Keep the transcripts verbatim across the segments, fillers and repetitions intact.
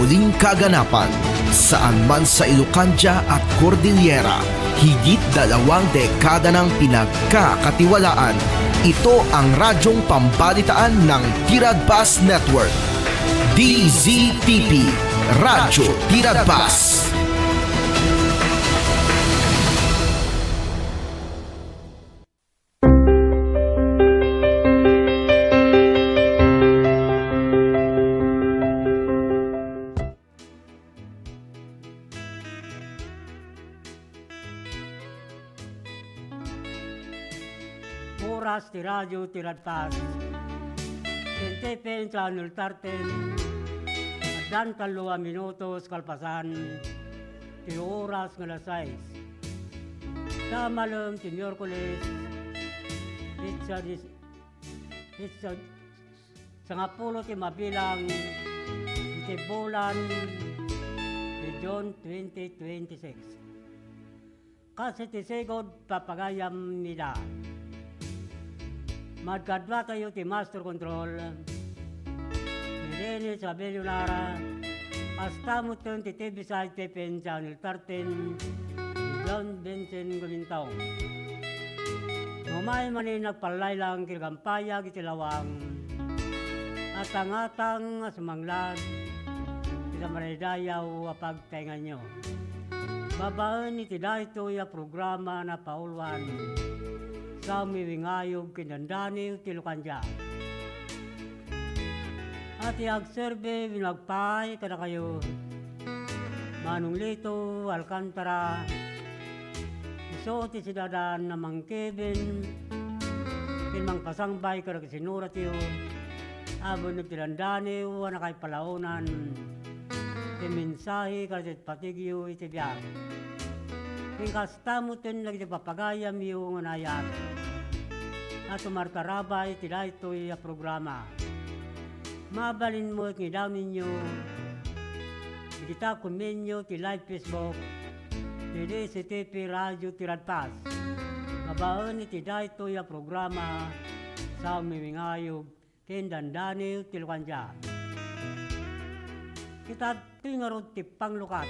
Ding kaganapan, saan man sa Ilocandia at Cordillera, higit dalawang dekada nang pinagkakatiwalaan. Ito ang radyong pambalitaan ng Tiradpas Network. D Z T P, Radyo Tiradpas. Oras ti Radyo Tiradpas. Ken T P N Channel thirteen, addan tallo a minutos kalpasan ti oras nga alas sais. Ta malem ti Miyerkules, petsa dis-, petsa sangapulo ti mabilang iti bulan ti June twenty twenty-six. Kas iti sigud, papagayam ida. Madkaduatayo ti Master Control, ni Dennis Abellonara, kasta metten ti T V side T P N Channel thirteen, ni John Vincent Gumintong. Umay manen agpallaylang ken agpampayag iti lawang, atangatang a sumanglag iti madaydayaw a pagtaenganyo. Babaen iti daytoy a programa, napauluan, Saomi Wingayog ken Dandaniw ti Ilocandia. A ti agserbi wenno agpaay kadakayo, Manong Lito Alcantara, isu ti sidadan a mangkibin ken mangpasangbay kadagiti sinuratyo a buneg ti Dandaniw a nakaipalaonan ti mensahe kadagiti patigyo iti biag. Ken kasta metten dagiti papagayamyo nga naayat a sumarkarabay iti daytoy a programa. Mabalin met nga idawnenyo dagita komenyo ti live Facebook ti D Z T P Radyo Tiradpas. Babaen iti daytoy a programa, Saomi Wingayog ken Dandaniw ti Ilocandia. Ita ti ngarud ti panglukat.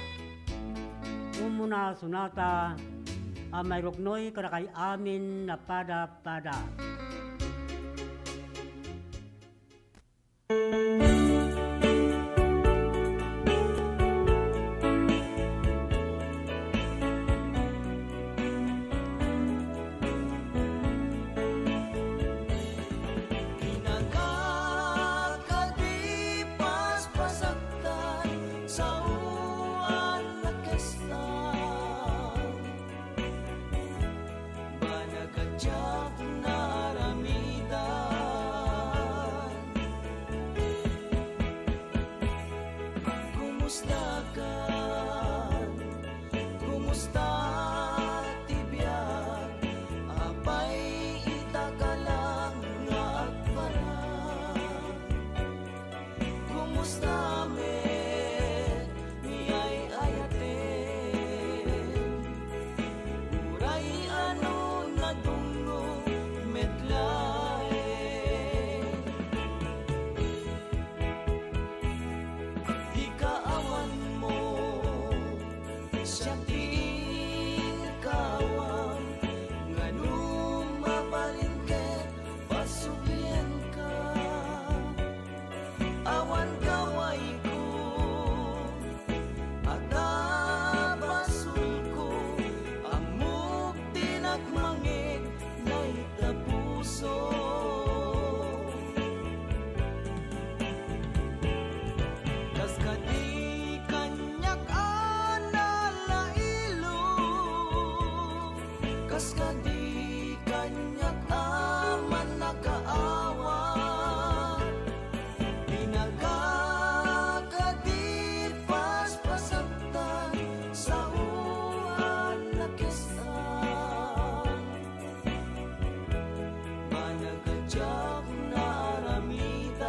Umuna a sonata a mairuknoy kadakay amin a pada-pada. Kinakakadi paspasaktan, sao a nakesta. Banag a diak naaramidan. Kumusta ka? Kumusta ti biag? Apay ita ka lang nga agparang? Kumusta met ni ay-ayaten? Uray ano nadunggo met laeng. Di kaawan mo, siak ti inkaawan, ngano mabalin ket pasublianka. Awan gawayko, adda basolko, ammok ti nakmangeg dayta puso. Kas kadi kaniak a nalailo, kas kadi kaniak a mannakaawat. Pinagkakadi paspasaktan, sao a nakistan. Banag a diak naaramidan.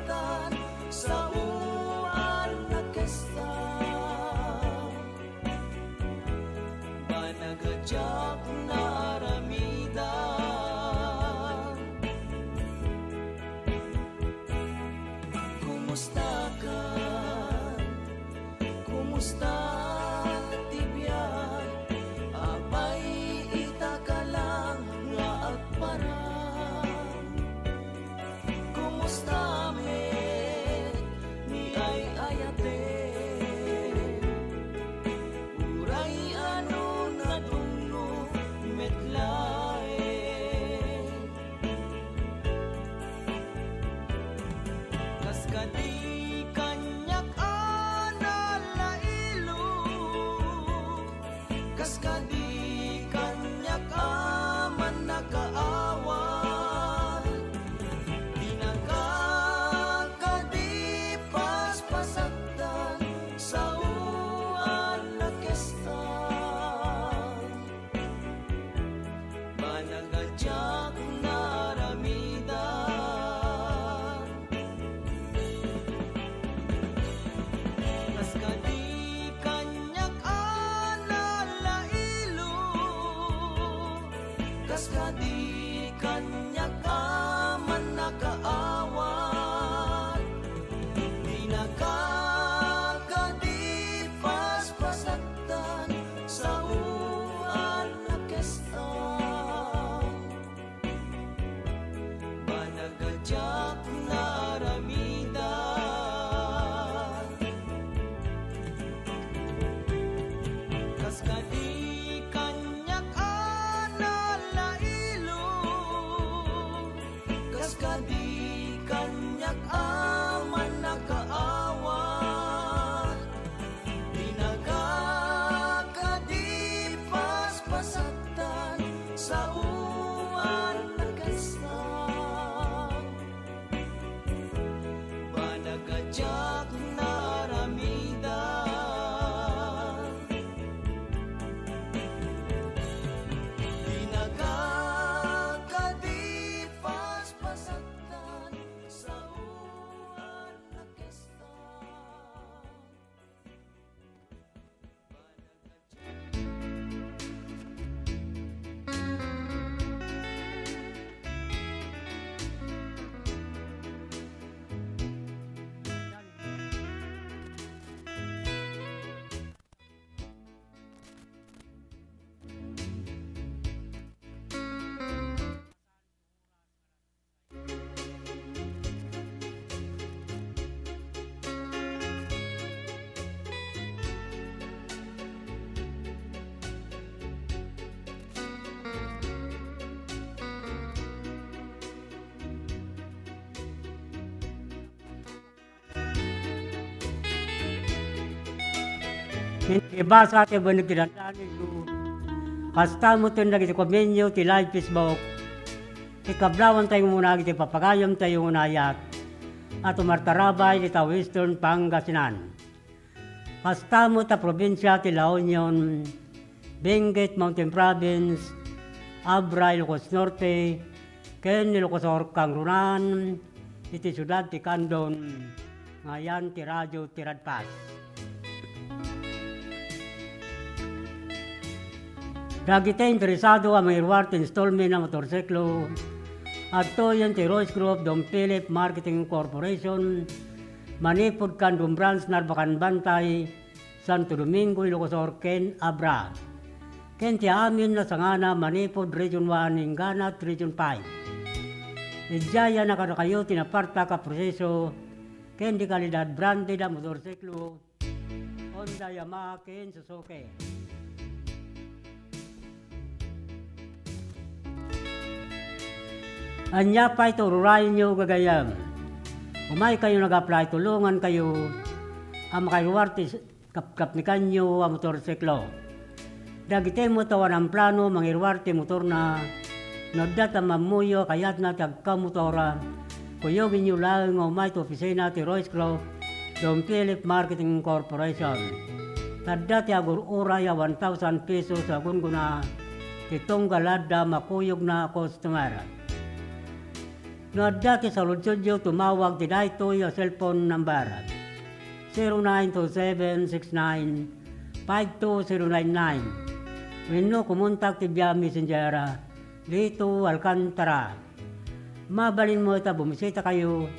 Tan sao a nakasta, banag a diak naaramidan. Kumusta ka? Kumusta ti biag? Apay ita ka lang nga agparang? Kumusta met ni ay-ayaten? Uray ano nadungno met laeng. Kas kadi kaniak a nalailo, kas kadi kaniak a mannakaawat, dinaka kadi paspasaktan, sao a nakesta. Banag a diak naaramidan. Kas kadi kaniak a nalailo, kas kadi kaniak a mannakaawat, dinaka kadi paspasaktan, sao a nakesta. Banag a diak naaramidan. Kas kadi kaniak a nalailo, kas kadi kaniak a mannakaawat, dinaka kadi paspasaktan, sao a nakasta. Banag a diak naaramidan. Dinaka kadi paspasaktan, sao a nakesta. Ibasa ti beneg ti dandanin. Kasta met ken dagiti komenyo ti live Facebook. Ikablawantayo ngarud iti papagayamtayo nga naayat a tumartarabay dita Western Pangasinan. Kasta met a probinsia ti La Union, Benguet Mountain Province, Abra, Ilocos Norte, ken Ilocos Sur, kangrunaan iti siudad ti Candon, nga ayan ti Radio Tiradpas. Dagiti interesado a mangiruar ti installment a motorsiklo, adtoyen ti Royce Group Don Philip Marketing Corporation, manipud Candon Branch, Narbacan Bantay, Santo Domingo, Ilocos Sur, ken Abra, ken ti amin a sangana manipud Region one inggana Region five. Idiay a nakarakayo ti napartak a proseso ken di kalidad branded a motorsiklo, Honda, Yamaha, ken Suzuki. Ania pay ti ururayenyo, gagayyem? Umaykayo nag-apply, tulongankayo a makairuar ti kapkapnikanyo a motorsiklo. Dagiti met a awan plano mangiruar ti motorna, no adda ti mammuyo a kayatna ti agkamotor, kuyogenyo laeng nga umay ti opisina ti Royce Group Don Philip Marketing Corporation. Adda ti agur-uray a one thousand pesos a gunggona ti tunggal adda makuyogna a customer. No adda ti saludsodyo, tumawag ti daytoy a cellphone number, zero nine two seven six nine five two zero nine nine, wenno kumontak ti via Messenger, Lito Alcantara. Mabalin met a bumisitakayo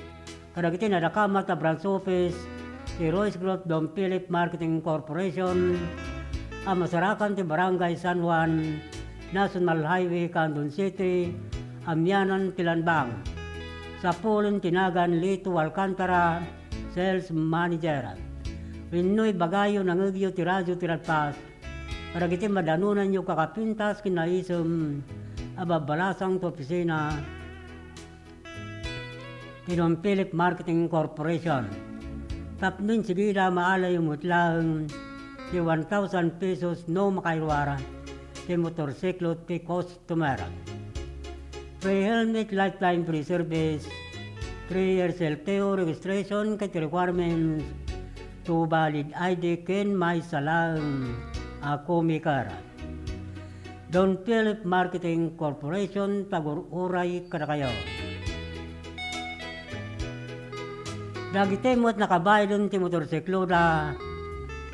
kadagiti nadakamat a branch office ti Royce Group Don Philip Marketing Corporation a masarakan ti Barangay San Juan, National Highway, Candon City, amianan ti Lanbang. Sapulen ti nagan Lito Alcantara, Sales Manager. Wenno ibagayo, nangegyo ti radio ti Radpas kadagiti madanonanyo kakapintas ken naisem a babbalasang ti opisina ti Don Philip Marketing Corporation. Tapno insigida, maalayo met laeng ti one thousand pesos no makairwar ti motorsiklo ti customer. Free helmet, lifetime free service, three years L T O registration ket requirements, two valid I D ken maysa laeng a co-maker. Don Philip Marketing Corporation, tagur-uray kadakayo. Dagiti met nakabaylen ti motorsikloda,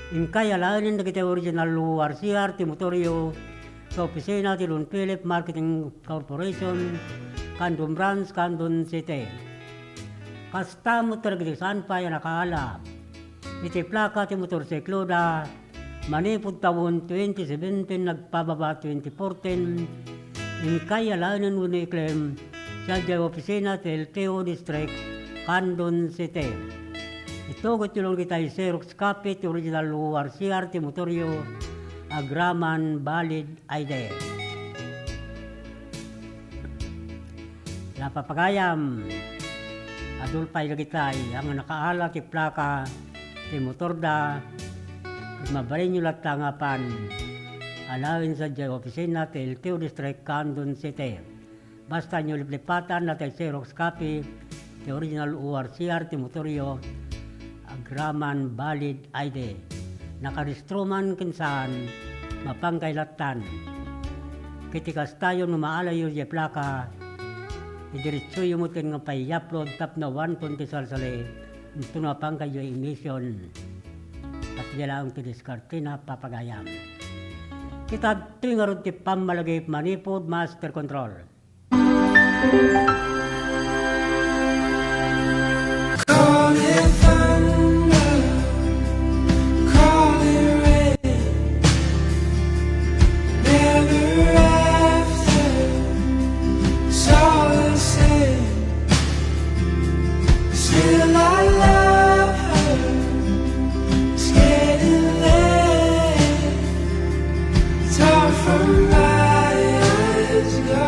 inkay alaenen dagiti original O R C R ti motoryo sa opisina ti Don Philip Marketing Corporation, Candon Branch, Candon City. Kasta met dagiti saan pay a nakaala iti plaka ti motorsikloda, manipud tawen twenty seventeen nagpababa twenty fourteen, inkay alaenen wenno i-claim sadiay opisina ti L T O District, Candon City. Itugotyo laeng dagiti xerox copy ti original O R C R ti motoryo, agraman valid I D. Napapagayam, adu pay dagitay a nakaala ti plaka ti motorda, ket mabalinyo latta nga apan alaen sadiay opisina ti L T O District, Candon City. Basta inyo liplipatan dagiti xerox copy ti original O R C R ti motoryo, agraman valid I D. Nakarehistro man ken saan, mapankay lattan. Ket ti kastayo, no maalayo diay plaka, idiretsoyo met ken nga pay i-upload tapno awan ti salsali, intono mapankayyo emission. Ket diay laeng ti diskarte, napapagayam. Ket adtoy ngarud ti pammalagip manipud master control. Call it thunder, call it rain, never after, it's all the same. Still I love her, it's getting late. It's hard for my eyes to go.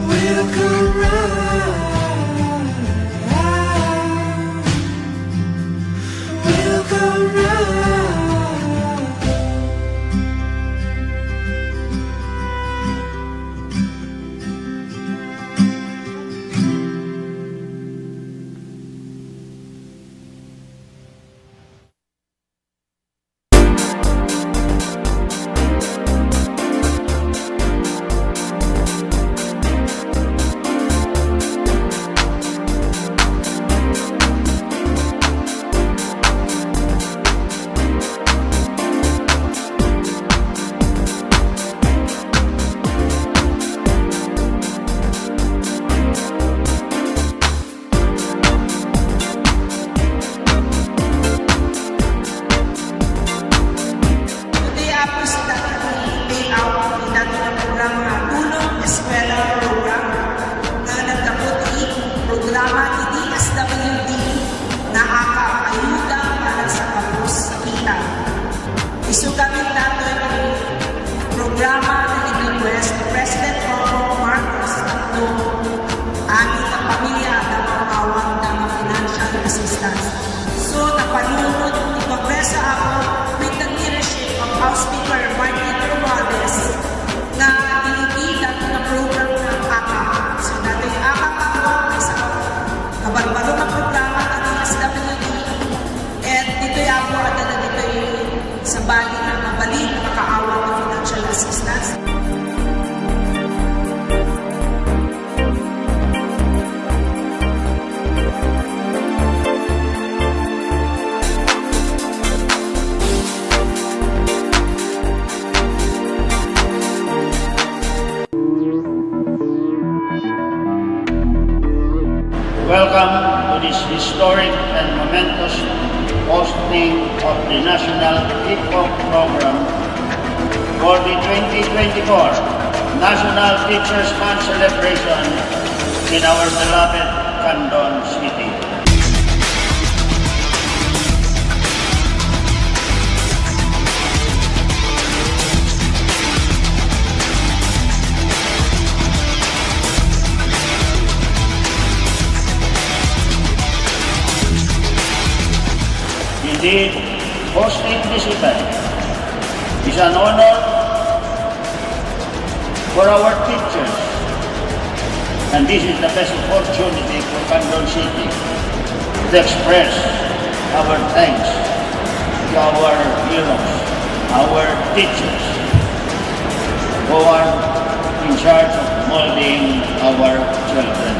We'll come round. We'll come round. Welcome to this historic and momentous hosting of the National Kickoff Program for the twenty twenty-four National Teachers Month celebration in our beloved Candon City. Indeed, hosting this event is an honor for our teachers, and this is the best opportunity for Candon City to express our thanks to our heroes, our teachers, who are in charge of molding our children.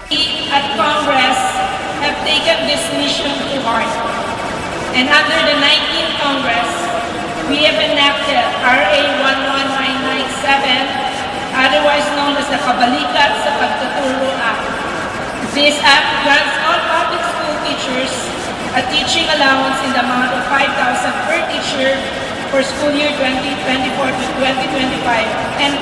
We at Congress have taken this mission to heart, and under the nineteenth Congress, we have enacted R A one one nine nine seven, otherwise known as the Kabalikat sa Pagtuturo Act. This act grants all public school teachers a teaching allowance in the amount of five thousand per teacher for school year twenty twenty-four to twenty twenty-five, and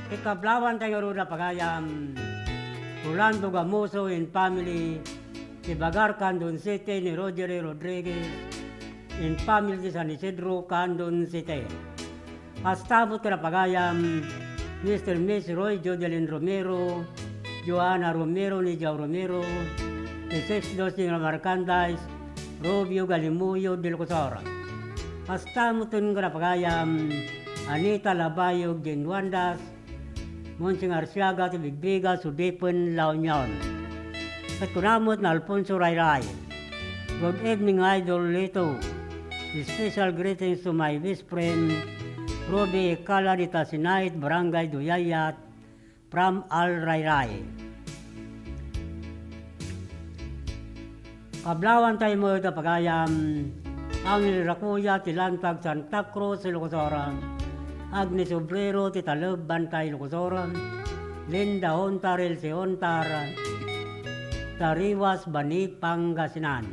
Ikablawanta ngarud a pagayam, Rolando Gamoso and family, ti Bagar, Candon City, ni Rogery Rodriguez and family, ti San Isidro, Candon City. Kasta met ti pagayam, Mister Miss Roy Jodelin Romero, Joanna Romero, ni Joe Romero, ti Six Dos General Merchandise, Rubio Galimuyo del Cosor. Kasta met ti pagayam, Anita Labayog, Jane Wandas, Monsing Arsiaga, ti Bigbiga, Sudipen, La Union. Ket kuna met ni Alfonso Rayray, "Good evening, Idol Lito. Special greetings to my best friend, Ruby Ecala, dita Sinait, Barangay Duyayat, from Al Rayray." Kablawanta met a pagayam, Angel Racuya ti Lantag, Santa Cruz, Ilocos Sur, Agnes Obrero ti Taleb, Bantay, Ilocos Sur, Linda Hontar, Elsie Hontar, Tariwas, Bani, Pangasinan.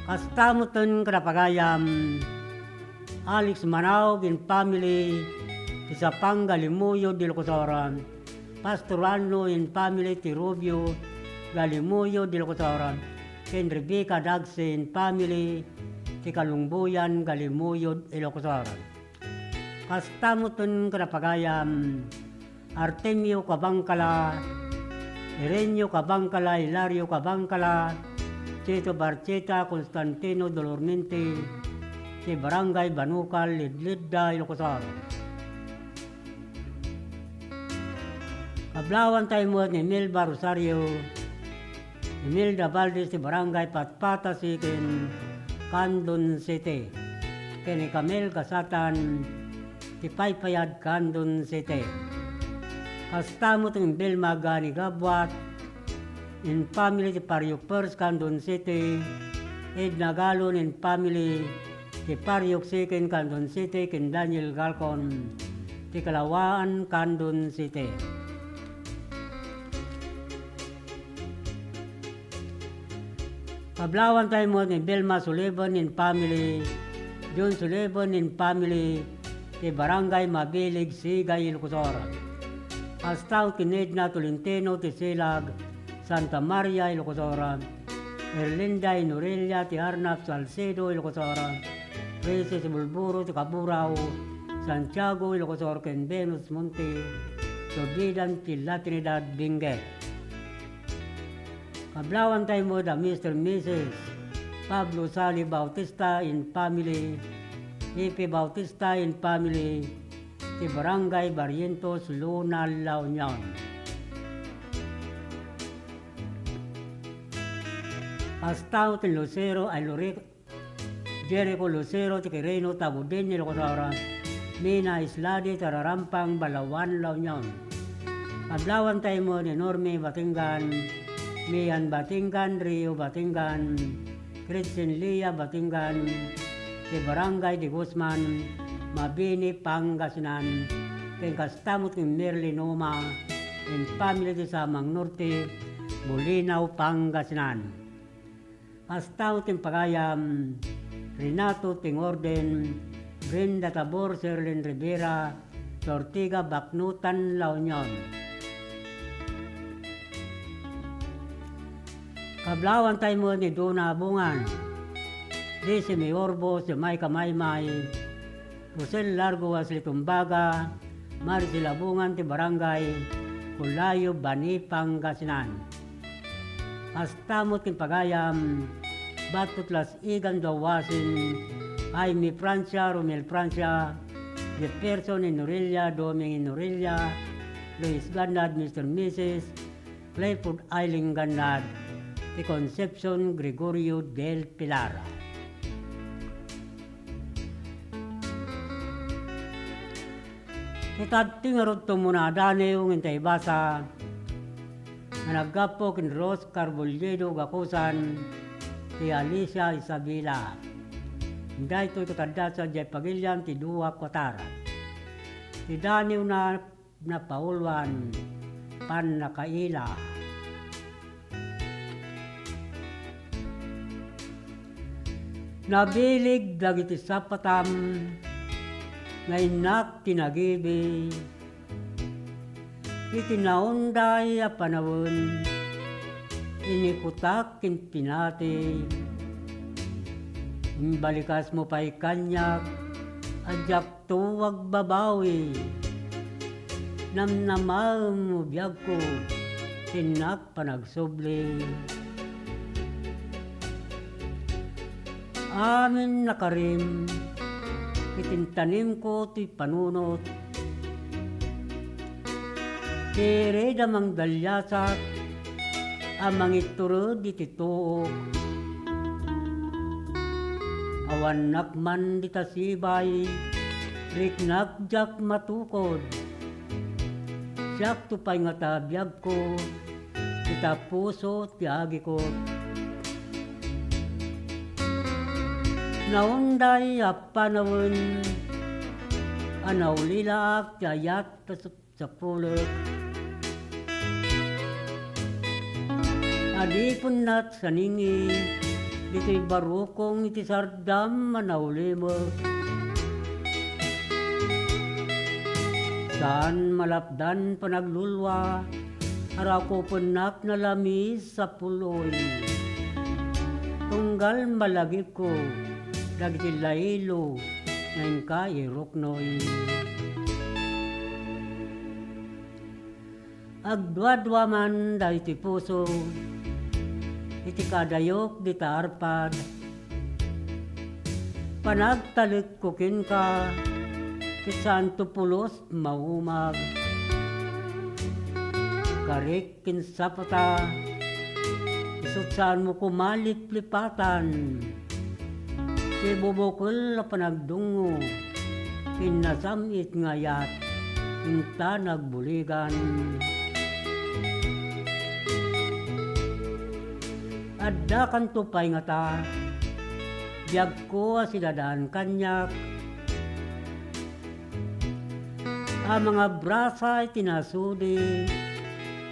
Kasta met ti pagayam, Alex Manaug and family, ti Sapang, Galimuyo del Cosor, Pastor Anno and family, ti Rubio, Galimuyo del Cosor, ken Rebecca Dagse and family, ti Kalungboyan, Galimuyo, Ilocos Sur. Kasta met ti pagayam, Artemio Cabangcala, Irenio Cabangcala, Hilario Cabangcala, Chito Barcheta, Constantino Dolormente, ti Barangay Banucal, Lidlidda, Ilocos Sur. Kablawanta met ni Melba Rosario, Imelda Valdez ti Barangay Patpata Second, Candon City, ken ni Camel Gasatan ti Paypayad, Candon City. Kasta met ni Belma Gani Gabuat and family ti Parriok First, Candon City, Edna Galon and family ti Parriok Second, Candon City, ken Daniel Galcon ti Kalawaan, Candon City. Kablawanta met ni Belma Sullivan and family, John Sullivan and family, ti Barangay Mabilig, Sigay, Ilocos Sur. Kasta met ni Edna Tolentino ti Silag, Santa Maria, Ilocos Sur. Erlinda and Aurelia ti Arnap, Salcedo, Ilocos Sur. Princess Bulburo ti Kaburao, Santiago, Ilocos Sur, ken Venus Monte, Sorbidan ti La Trinidad, Benguet. Kablawanta met a Mister and Missus Pablo Sali Bautista and family, Pepe Bautista and family, ti Barangay Barrientos, Luna, La Union. Kasta met ni Lucero ay Lore-, Jericho Lucero ti Quirino, Tabudin, Ilocos Sur, Mina Islade, Tararampang, Balaoan, La Union. Kablawantay met ni Normi Batingan, Mian Batingan, Rio Batingan, Christine Lia Batingan, ti Barangay de Guzman, Mabini, Pangasinan, ken kasta met ni Merly Numa, ken family ti Samang Norte, Bolinao, Pangasinan. Kasta met ti pagayam, Renato Tingorden, Brenda Tabor, Sherlyn Rivera, Ortiga, Baknotan, La Union. Kablawantay met ni Dona Abungan, Desi Miorbo, Jamaica Maymay, Rosel Largo, Wesley Tumbaga, Maricel Abungan ti Barangay Culayo, Bani, Pangasinan. Kasta met ken pagayam, Batot Las Igan, Duasin, Jaime Francia, Romel Francia, Jefferson Inorella, Doming Inorella, Luis Gannad, Mister Missus Clifford Eileen Gannad, ti Concepcion Gregorio del Pilar. Ita ti ngarud tumuna a daniw nga intay basa nga naggapu ken Rose Carbolledo Gakusan, ti Alicia Isabela. Daytoy ket adda sadiay pagilian ti dua kuatar. Ti daniwna, napauluan, pannakaila. Nabilig dagiti sapatam nga innak ti nagibi. Iti naunday a panawen, inikutak ken pinati. Imbalikasmo pay kaniak a diak to agbabawi. Namnamaem no biagko, innak panagsubli. Amin nakarim, iti intanimko ti panunot. Ti rida mangdaliasak a mangitured iti tuok. Awannak man dita sibay, riknak diak matukod. Siakto pay ngata biagko, ita puso ti agikot. Naunday a panawen a naulilaak ti ayat a sapulek. Adipen nat saningi ditoy barukong iti sardam a naulimek. Saan malapdan panaglulua, arakupennak nalamis a puloy. Tunggal malagipko dagiti lailo nga inka iruknoy. Agduadua man daytoy puso iti kadayok dita arpad. Panagtalekko kenka, ket saanto pulos maumag. Karik ken sapata, isut' saanmo koma liplipatan. Ti bubukel a panagdungngo, ken nasam-it nga ayat, inta nagbuligan. Addakanto pay ngata, biagko a sidadaan kaniak, a mangabrasa iti nasudi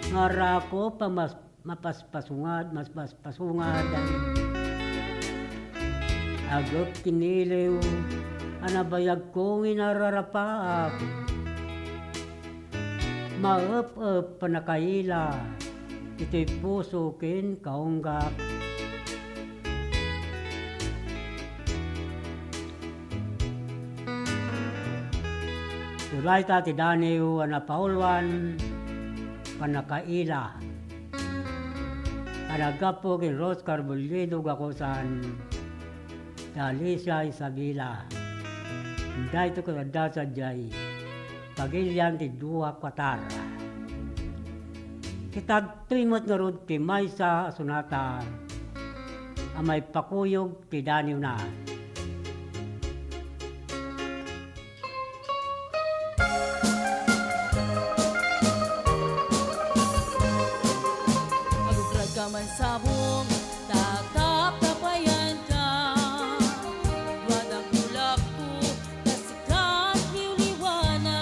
nga rakop a mas-, mapaspasungad, maspaspasungad. Agek ken iliw a nabayagko nga inararapaak. Maep-ep pannakaila iti puso ken kaunggak. Turay ta ti daniw a napauluan, pannakaila. A naggapu ken Rose Carbolledo Gakusan, ti Alicia Isabela. Daytoy ket adda sadiay pagilian ti dua kuatar. Kitadtoy met ngarud ti maysa a sonata a maipakuyog ti daniwna. Agugrag ka man sabong, tataptapayan ka. Duadang ulakko, ta sika ti uliwana.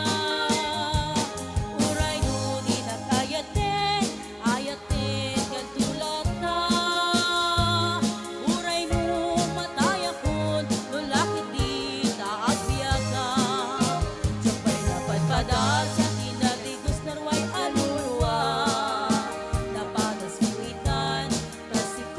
Uray no dinak ayaten, ayaten kadto latta. Uray no matayakon, no la ket dita agbiaga. Diak pay napadpadas, ti narigus naruay a lurua. Napadas ko itan, ta sika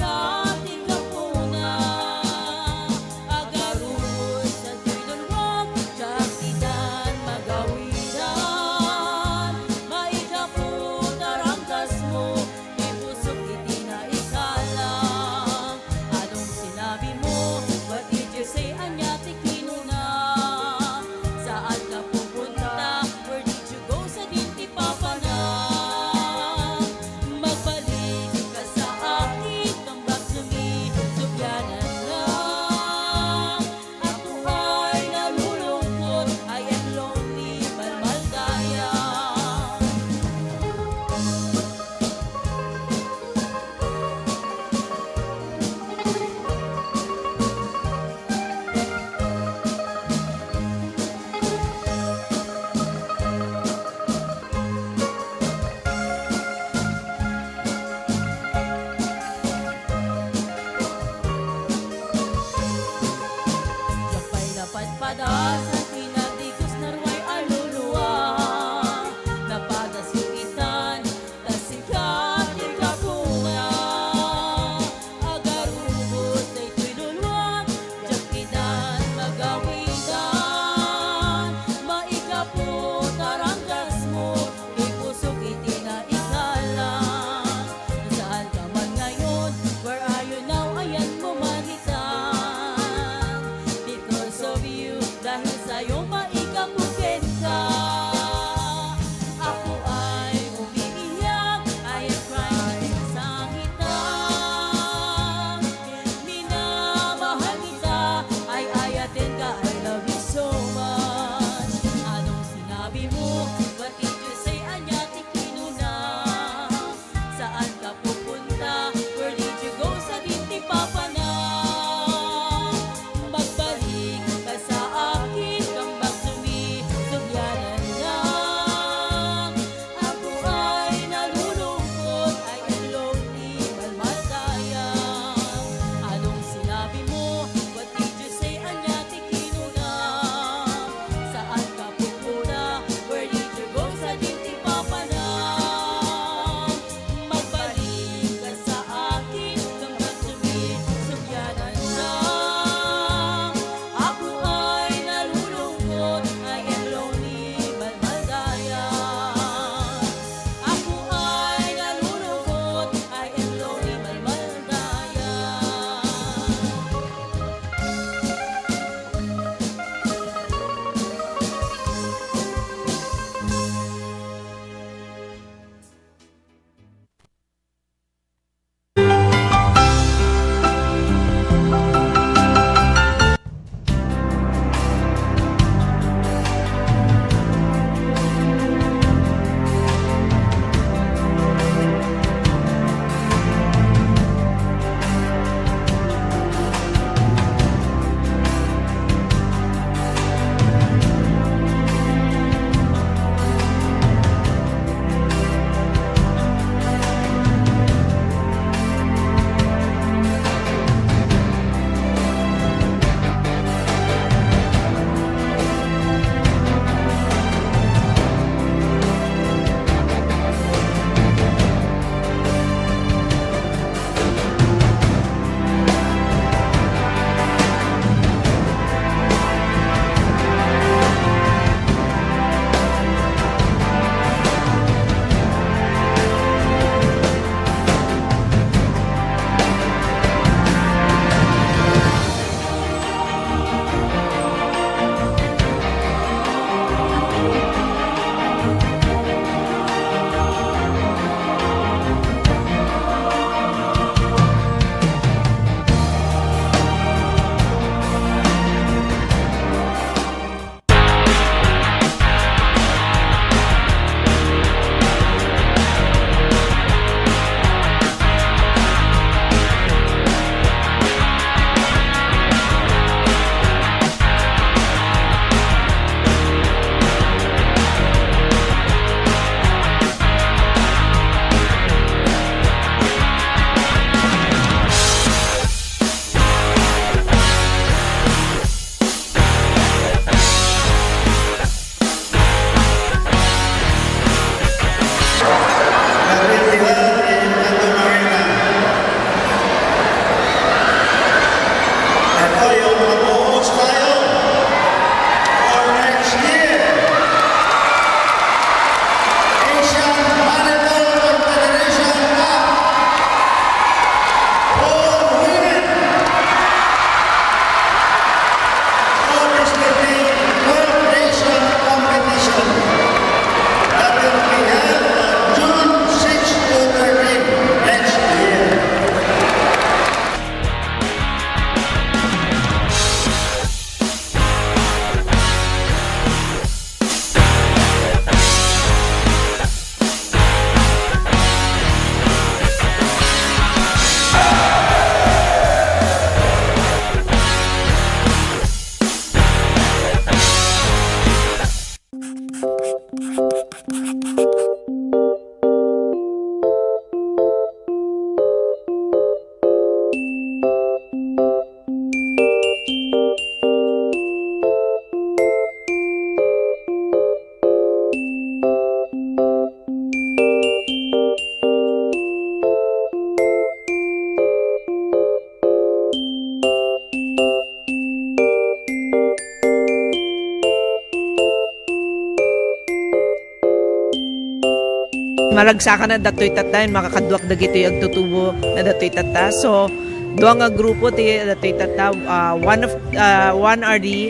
Maragsakan na datoy tatta, makakaduak dagitoy agtutubo na datoy tatta. So, dua nga grupo ti datoy tatta. Uh, one of uh, one are the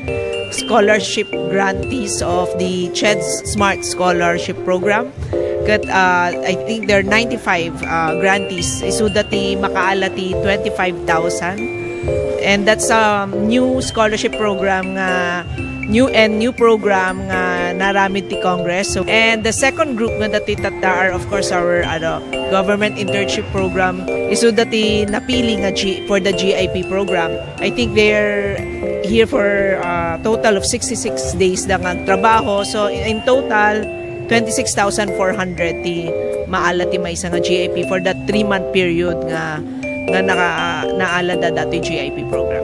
scholarship grantees of the CHED Smart Scholarship Program. Ket uh, I think there are ninety-five uh, grantees. Isuda ti makaala ti twenty-five thousand. And that's a new scholarship program nga new and new program nga naramid ti Congress. So, and the second group nga dati tatta are, of course, our ano, government internship program. Isu dati napili nga G, for the G I P program. I think they're here for a total of sixty-six days da nga agtrabaho. So, in total, twenty-six thousand four hundred ti maala ti maysa nga G I P for that three-month period nga nga naka, naalada dati G I P program.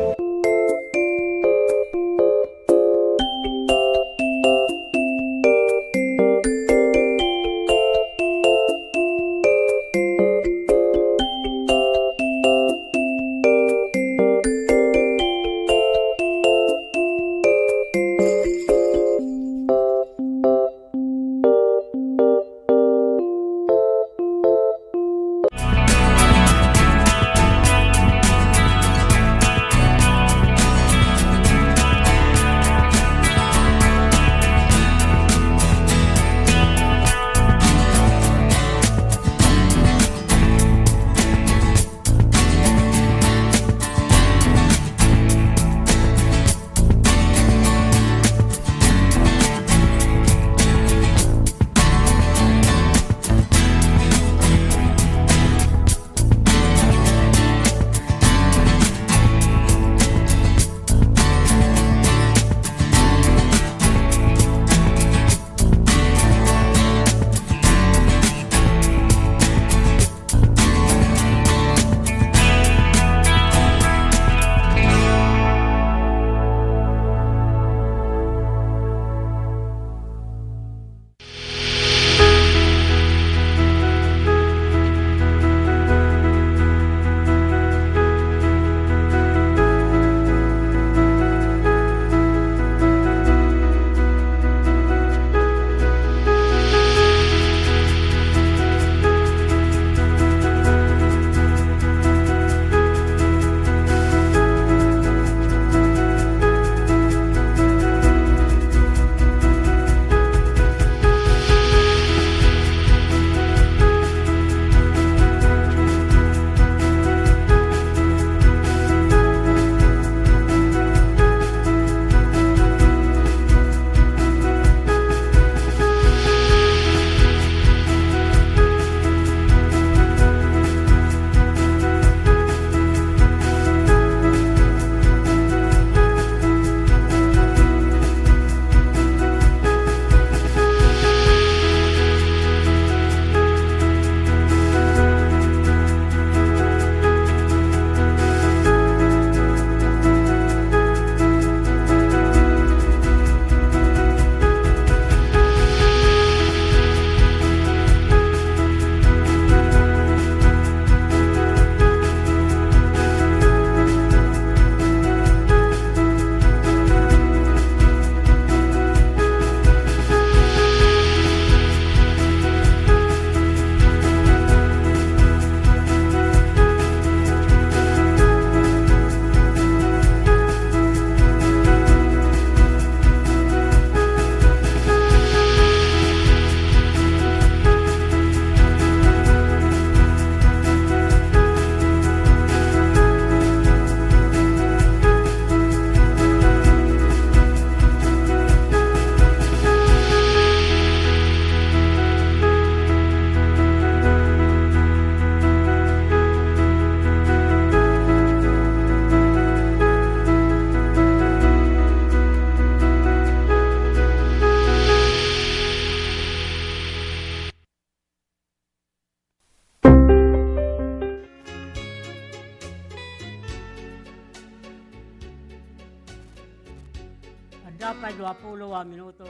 Adda pay duapulo a minutos,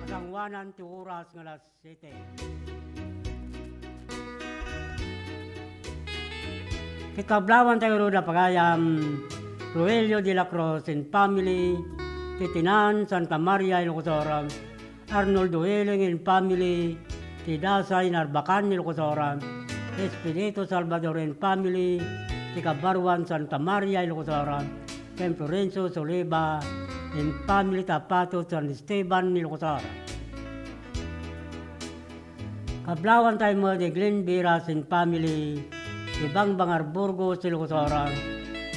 kasangoanan ti oras nga alas siete. Ket kablaawan tayo rod a pagayam, Roelio de la Cruz and family, Titinan, Santa Maria, Ilocos Sur, Arnoldo Eleng and family, ti Dasay Narbacan, Ilocos Sur, Espiritu Salvador and family, ti Kabaruan Santa Maria, Ilocos Sur, ken Florencio Soliva and family, Tapatot, San Esteban, Ilocos Sur. Kablawantay met ni Glenn Viras and family, ti Bangbangar Burgos, Ilocos Sur,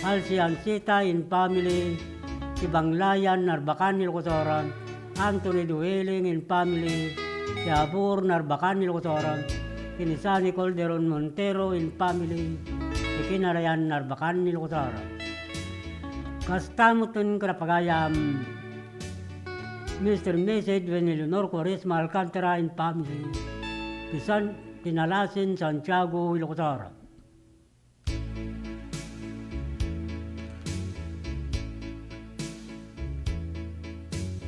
Alciancita and family, ti Banglayan Narbacan, Ilocos Sur, Anthony Dueling and family, ti Abur Narbacan, Ilocos Sur, ken ni Sunny Calderon Montero and family, ti Kinarayan Narbacan, Ilocos Sur. Kasta met ken pagayam, Mister Missus Edwin Eleanor Cuaresma Alcantara and family, ti San, ti Nalasen, Santiago, Ilocos Sur.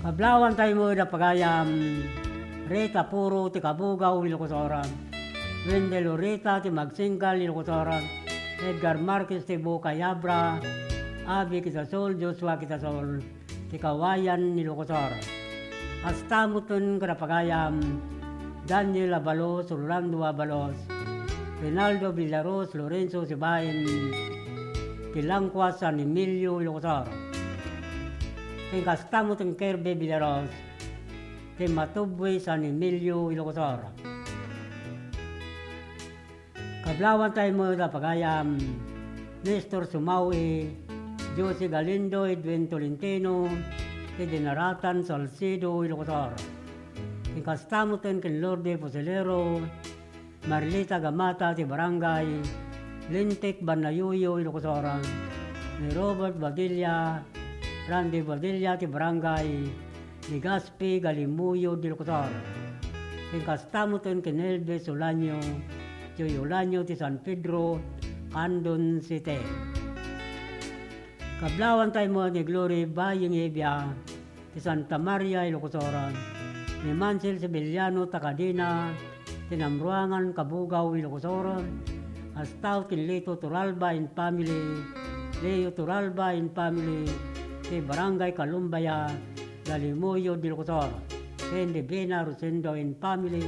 Kablawantay met a pagayam, Rita Puro ti Cabugao, Ilocos Sur, Wendell Ureta ti Magsingkal, Ilocos Sur, Edgar Marquez ti Bucay Abra, Avi Quitasol, Joshua Quitasol, ti Kawayan, Ilocos Sur. Kasta met ken a pagayam, Daniel Abalos, Rolando Abalos, Rinaldo Villaros, Lorenzo Sibaen, ti Langkua, San Emilio, Ilocos Sur. Ken kasta met ken Kirby Villaros, ti Matubui, San Emilio, Ilocos Sur. Kablawantay met a pagayam, Nestor Sumawi, Josie Galindo, Edwin Tolentino, ti Dinaratan, Salcedo, Ilocos Sur. Ken kasta met ken Lourdes Fusilero, Marlita Gamata ti Barangay Lintik, Banayoyo, Ilocos Sur, ni Robert Badilla, Randy Badilla ti Barangay Legazpi, Galimuyod, Ilocos Sur. Ken kasta met ken Elvis Olaño, Joy Olaño ti San Pedro, Candon City. Kablawantay met ni Glory Baying Evia ti Santa Maria, Ilocos Sur, ni Mansel Sevillano Takadina ti Namruangan, Cabugao, Ilocos Sur, kasta met ken Lito Toralba and family, Leo Toralba and family, ti Barangay Kalumbaya, Galimuyod, Ilocos Sur, ken ni Bena Rosendo and family,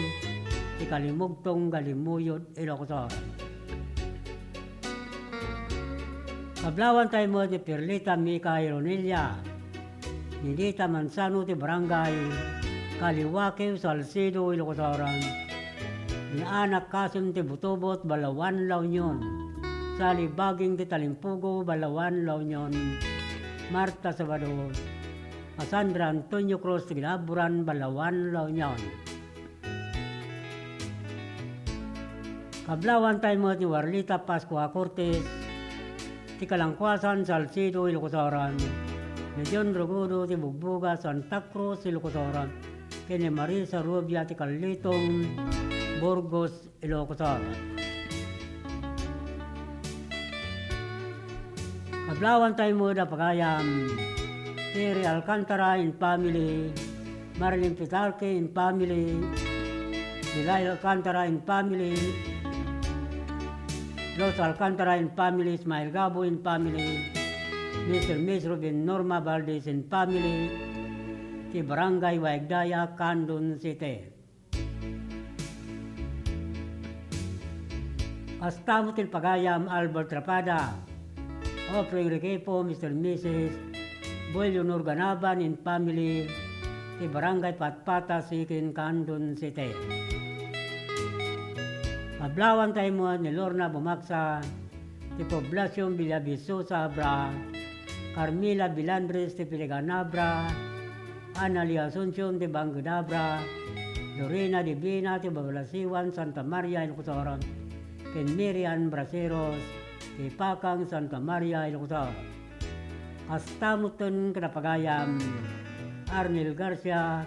ti Kalimugtong, Galimuyod, Ilocos Sur. Kablawantay met ni Perlita Mika Ironilla, ni Dita Manzano ti Barangay Kaliwakeo, Salcedo, Ilocos Sur, ni Ana Kasem ti Butobot, Balaoan, La Union, Sally Baging ti Talimpugo, Balaoan, La Union, Marta Sabado, Cassandra Antonio Cruz ti Ginaburan, Balaoan, La Union. Kablawantay met ni Warlita Pascua Cortez ti Kalangkuasan, Salcedo, Ilocos Sur, ni John Rogodo ti Bugbuga, Santa Cruz, Ilocos Sur, ken ni Marisa Rubia ti Kalitong, Burgos, Ilocos Sur. Kablawantay met a pagayam, Terry Alcantara and family, Marilyn Pitarque and family, Bilay Alcantara and family, Los Alcantara and family, Ismael Gabo and family, Mister Miss Ruben Norma Valdez and family, ti Barangay Waigdaya, Candon City. Kasta met ti pagayam Albert Rapada, Offering Requepo, Mister Missus Boy Leonor Ganaban and family, ti Barangay Patpata, Siquin, Candon City. Kablawantay met ni Lorna Bumaksa, ti Poblacion Villavicosa, Abra, Carmela Bilandres ti Piligan, Abra, Analia Asuncion ti Bangked, Abra, Lorena Divina ti Babalasiwan, Santa Maria, Ilocos Sur, ken Miriam Braceros ti Pakang, Santa Maria, Ilocos Sur. Kasta met ken a pagayam, Arnel Garcia,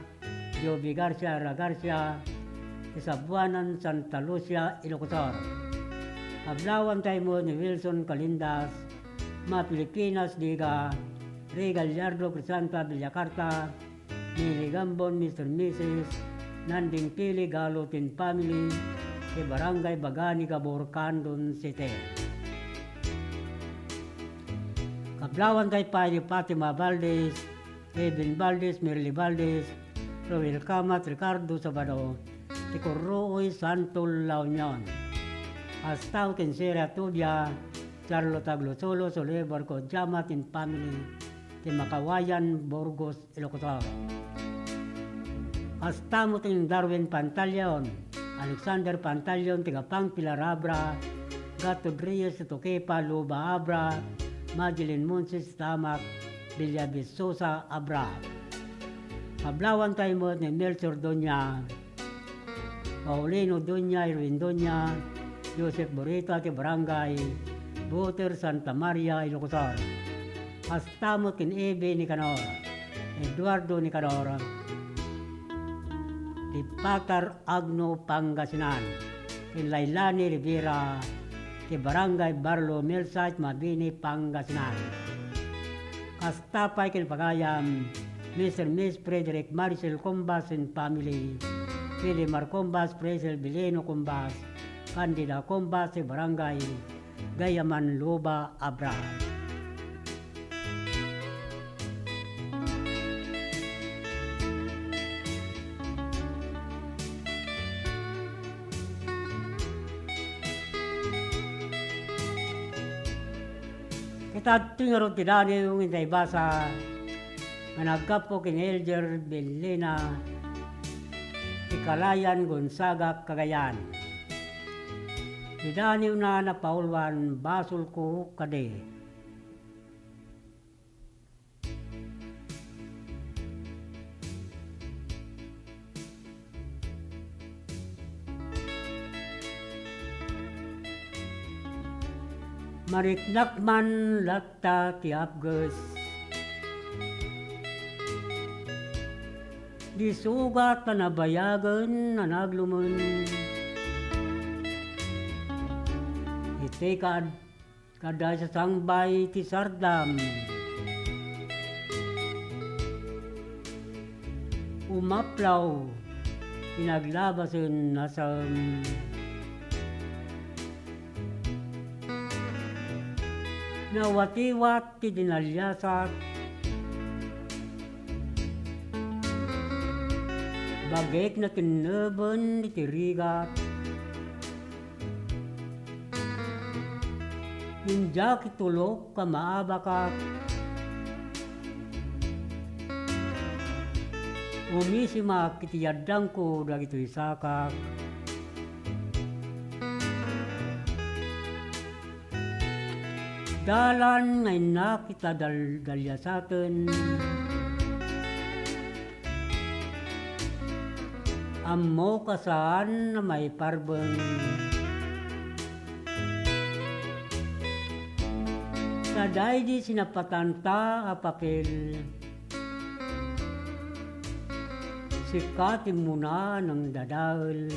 Joby Garcia, Ra Garcia, ti Sabuanan, Santa Lucia, Ilocos Sur. Kablawantay met ni Wilson Calindas, Ma Filipinas Diga, Rey Gallardo, Crisanta Villacarta, Nili Gambon, Mister Missus Nanding Pili Galo and family, ti Barangay Bagani, Gabor, Candon City. Kablawantay pay ni Fatima Valdez, Kevin Valdez, Merly Valdez, Roel Camat, Ricardo Sabado, ti Currooy, Santo La Union. Kasta met ken Sera Tubia, Charlo Taglusulos, Oliver Codiamat and family, ti Makawayan, Burgos, Ilocos Sur. Kasta met ken Darwin Pantaleon, Alexander Pantaleon, taga Pangpila, Abra, Gato Reyes, Tuquepa, Luba, Abra, Madeline Monses, Tamak, Villa Vizosa, Abra. Kablawanta met ni Melchor Doña, Paulino Doña, Irwin Doña, Joseph Burita ti Barangay Buter, Santa Maria, Ilocos Sur. Kasta met ken Eve Nicanor, Eduardo Nicanor, ti Patar Agno, Pangasinan, ken Lailani Rivera, ti Barangay Barlo Milsite, Mabini, Pangasinan. Kasta pay ken pagayam, Mister Miss Frederick Maricel Cumbas and family, Filimar Cumbas, Fresel Bileno Cumbas, Candida Cumbas, ti Barangay Gayaman, Luba, Abra. Ket adtoy ngarud ti daniw nga intaybasa nga naggapu ken Elder Bellena ti Calayan, Gonzaga, Cagayan. Ti daniwna a napauluan, Basolko Kadi. Mariknak man latta ti apges, di sugat a nabayagen a naglumen iti kaad-, kadaysasangbay ti sardam. Umaplaw ti naglabasen a saem. Nawatiwat ti dinaliasak. Bagek natenneben iti rigat. Ngem diak itulok a maabakak. Umisimak iti yaddangko dagitoy sakak. Dalan nga innak ita dal-, daliasaten. Ammok a saan a maiparbeng. Ta daydi sinapatanta a papel, sika ti immuna a nangdadael.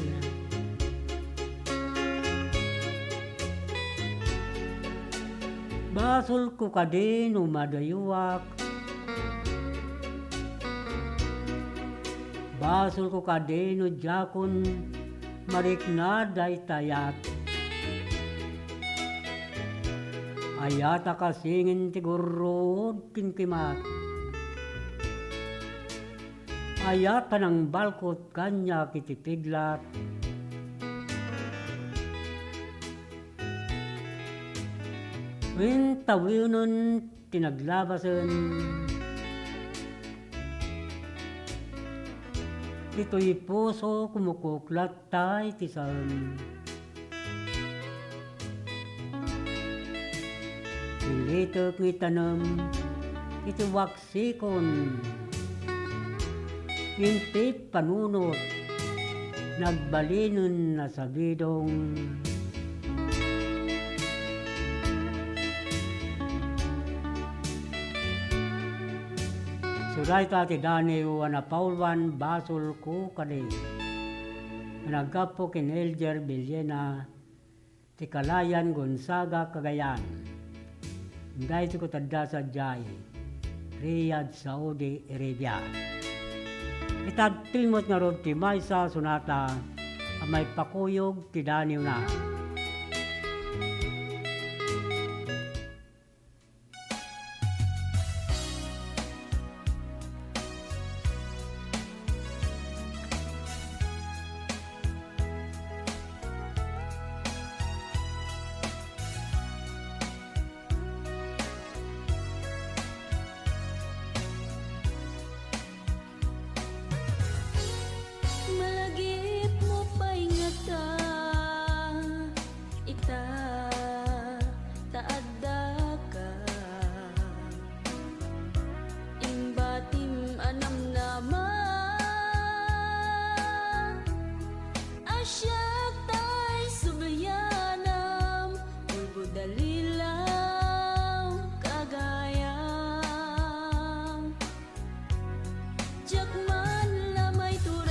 Basolko kadi no madayoak. Basolko kadi no diakon marikna dayta ayat. Ayat a kasingin ti gurruod ken kimat. Ayat a nangbalkot kaniak iti piglat. Wen ta wenen ti naglabasen. Ditoy puso kumukuklat tay ti saem. Ilitek nga itanem iti waksikon. Inti panunot, nagbalinen a sabidong. Isu dayta ti daniw a napauluan, Basolko kadi. Naggapu ken Elder Villena, ti Calayan, Gonzaga, Cagayan. Daytoy koma adda sadiay Riyadh, Saudi Arabia. Ket adtoy met ngarud ti maysa a sonata a maipakuyog ti daniwna. Malagipmo pay ngata ita ta addaka. Imbatim a namnama, a siak tay sublianam, ulbod a lilaw kagayam. Diak man la maitured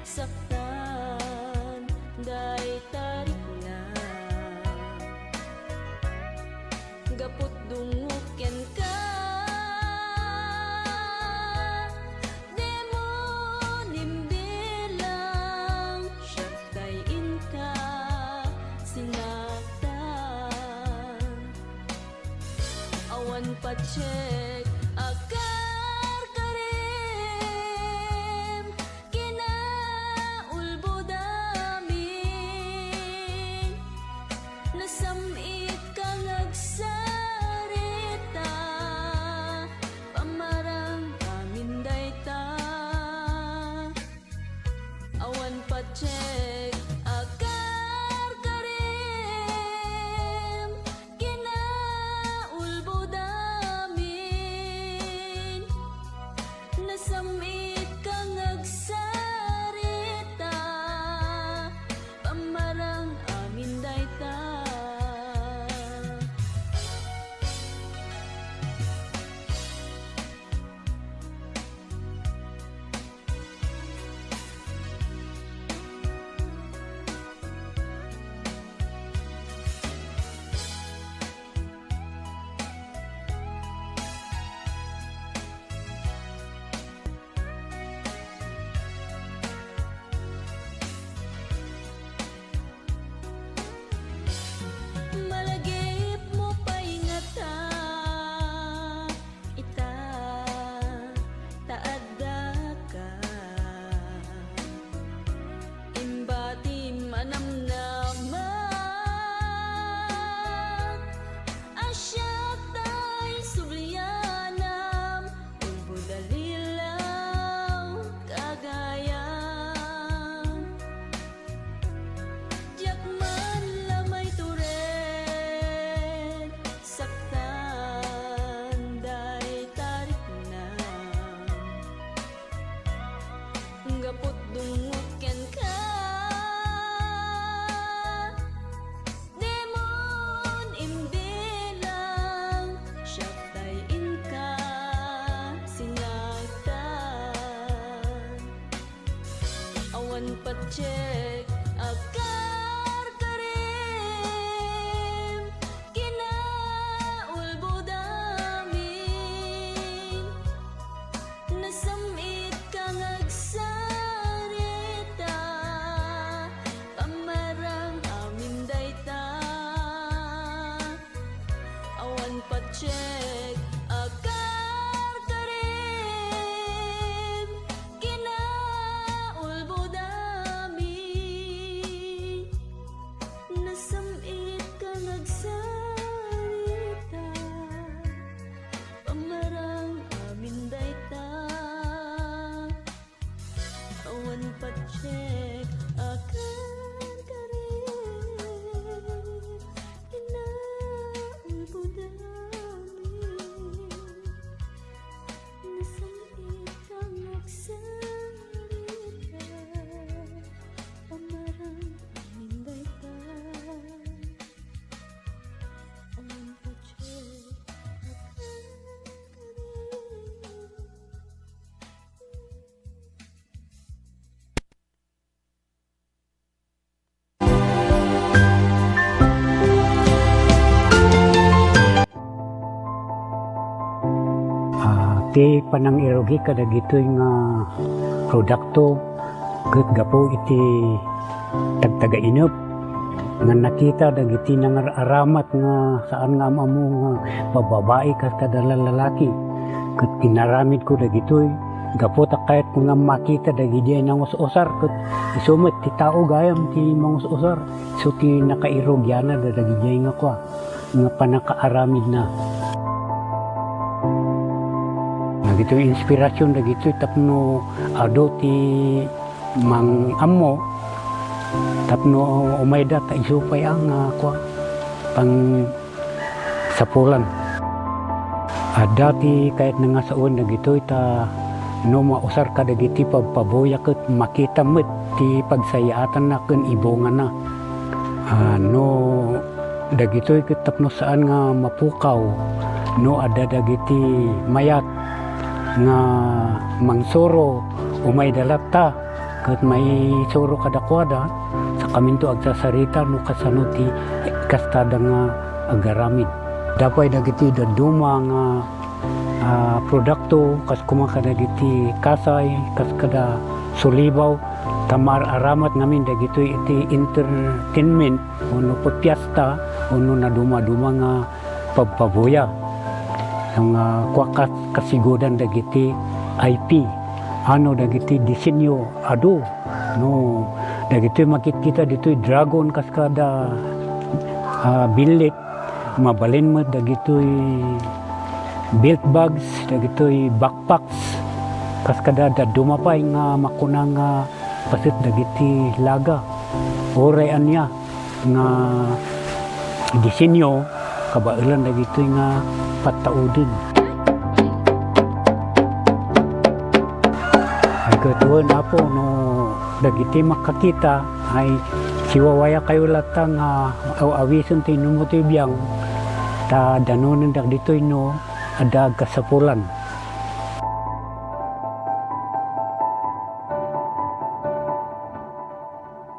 saktan dayta rikna. Gaput dungok kenka, demon imbilang, siak tay inka sinaktan. Awan patiek a karkarem, kinaulbod amin. Nasam-it ka nga agsarita, pamarang amin dayta. Awan patiek a karkarem, kinaulbod amin. Nasam-it ka nga agsarita, pamarang amin dayta. Malagipmo pay ngata ita ta addaka. Imbatim a namnama, a siak tay sublianam, ulbod a lilaw kagayam. Diak man la maitured saktan dayta riknam. Gaput dungok kenka, demon imbilang, siak tay inka sinaktan. Awan patiek a karkarem, kinaulbod amin. Nasam-it ka nga agsarita, pamarang amin dayta. Awan patiek a karkarem, kinaulbod amin. Nasam-it ka nga agsarita, pamarang amin dayta. Awan patiek a karkarem, kinaulbod amin. Nasam-it ka nga agsarita, pamarang amin dayta. Awan patiek a karkarem. Ah, ti panangirugi kadagitoy nga produkto ket gapu iti tagtagainep nga nakita dagiti nangar-aramat nga saan nga am-ammo nga bababai kas kadagiti lalaki, ket inaramidko dagitoy gapu ta kayatko nga makita dagidiay nangus-usar, ket isu met ti tao gayam ti mangus-usar, isu ti nakairugianna dagidiay nga kua, nga pannakaaramidna. Dagitoy inspirasyon dagitoy tapno adu ti mang-ammo tapno umayda ta isu pay a nga kua, pangsapulan. Adda ti kayatna nga sawen dagitoy ta no mausarka dagiti pabpabuya ket makita met ti pagsayaatanna ken ibungana. Ah, no dagitoy ket tapno saan nga mapukaw, no adda dagiti mayat nga mangsuro, umayda latta ket maisuro kadakuada, sakaminto agsasarita no kasano ti kastada nga agaramid. Adda pay dagiti dadduma nga, ah, produkto, kas koma kadagiti kasay, kas kada sulibaw, ta maar-aramat ngamin dagitoy iti entertainment, wenno piesta, wenno nadumaduma nga pabpabuya. Nga kua kas-, kasigudan dagiti I P. Ano dagiti disenyo adu? No, dagitoy makitkita ditoy dragon kas kada, ah, billit. Mabalin met dagitoy belt bags, dagitoy backpacks. Kas kada dadduma pay nga makuna nga paset dagiti laga. Uray ania nga disenyo, kabaelan dagitoy nga pattauden. Ay, ket wen, Apo, no dagiti makakita, ay, siwawayakayo latta nga aw-awisen ti inummo ti biang, ta danonen dagitoy no adda agkasapulan.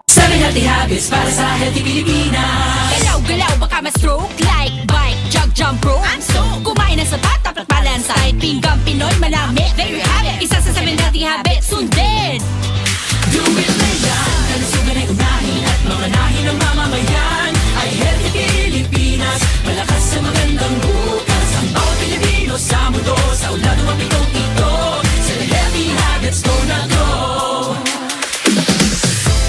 Seven healthy habits para sa healthy Pilipinas. Galaw-galaw, baka ma-stroke. Like, bike, jog, jump rope. I'm stoked. Kumain ng sapat, dapat balansay. Pinggan Pinoy, manami. There you have it. Isa sa seven healthy habits. Sundin. Do it na yan. Kalusugan ay unahin at mamanahin ng mamamayan. Ay healthy Pilipinas. Malakas sa magandang bukas. Ang bawat Pilipino sa mundo. Sa ulado mapitong ito. Seven healthy habits, go na go.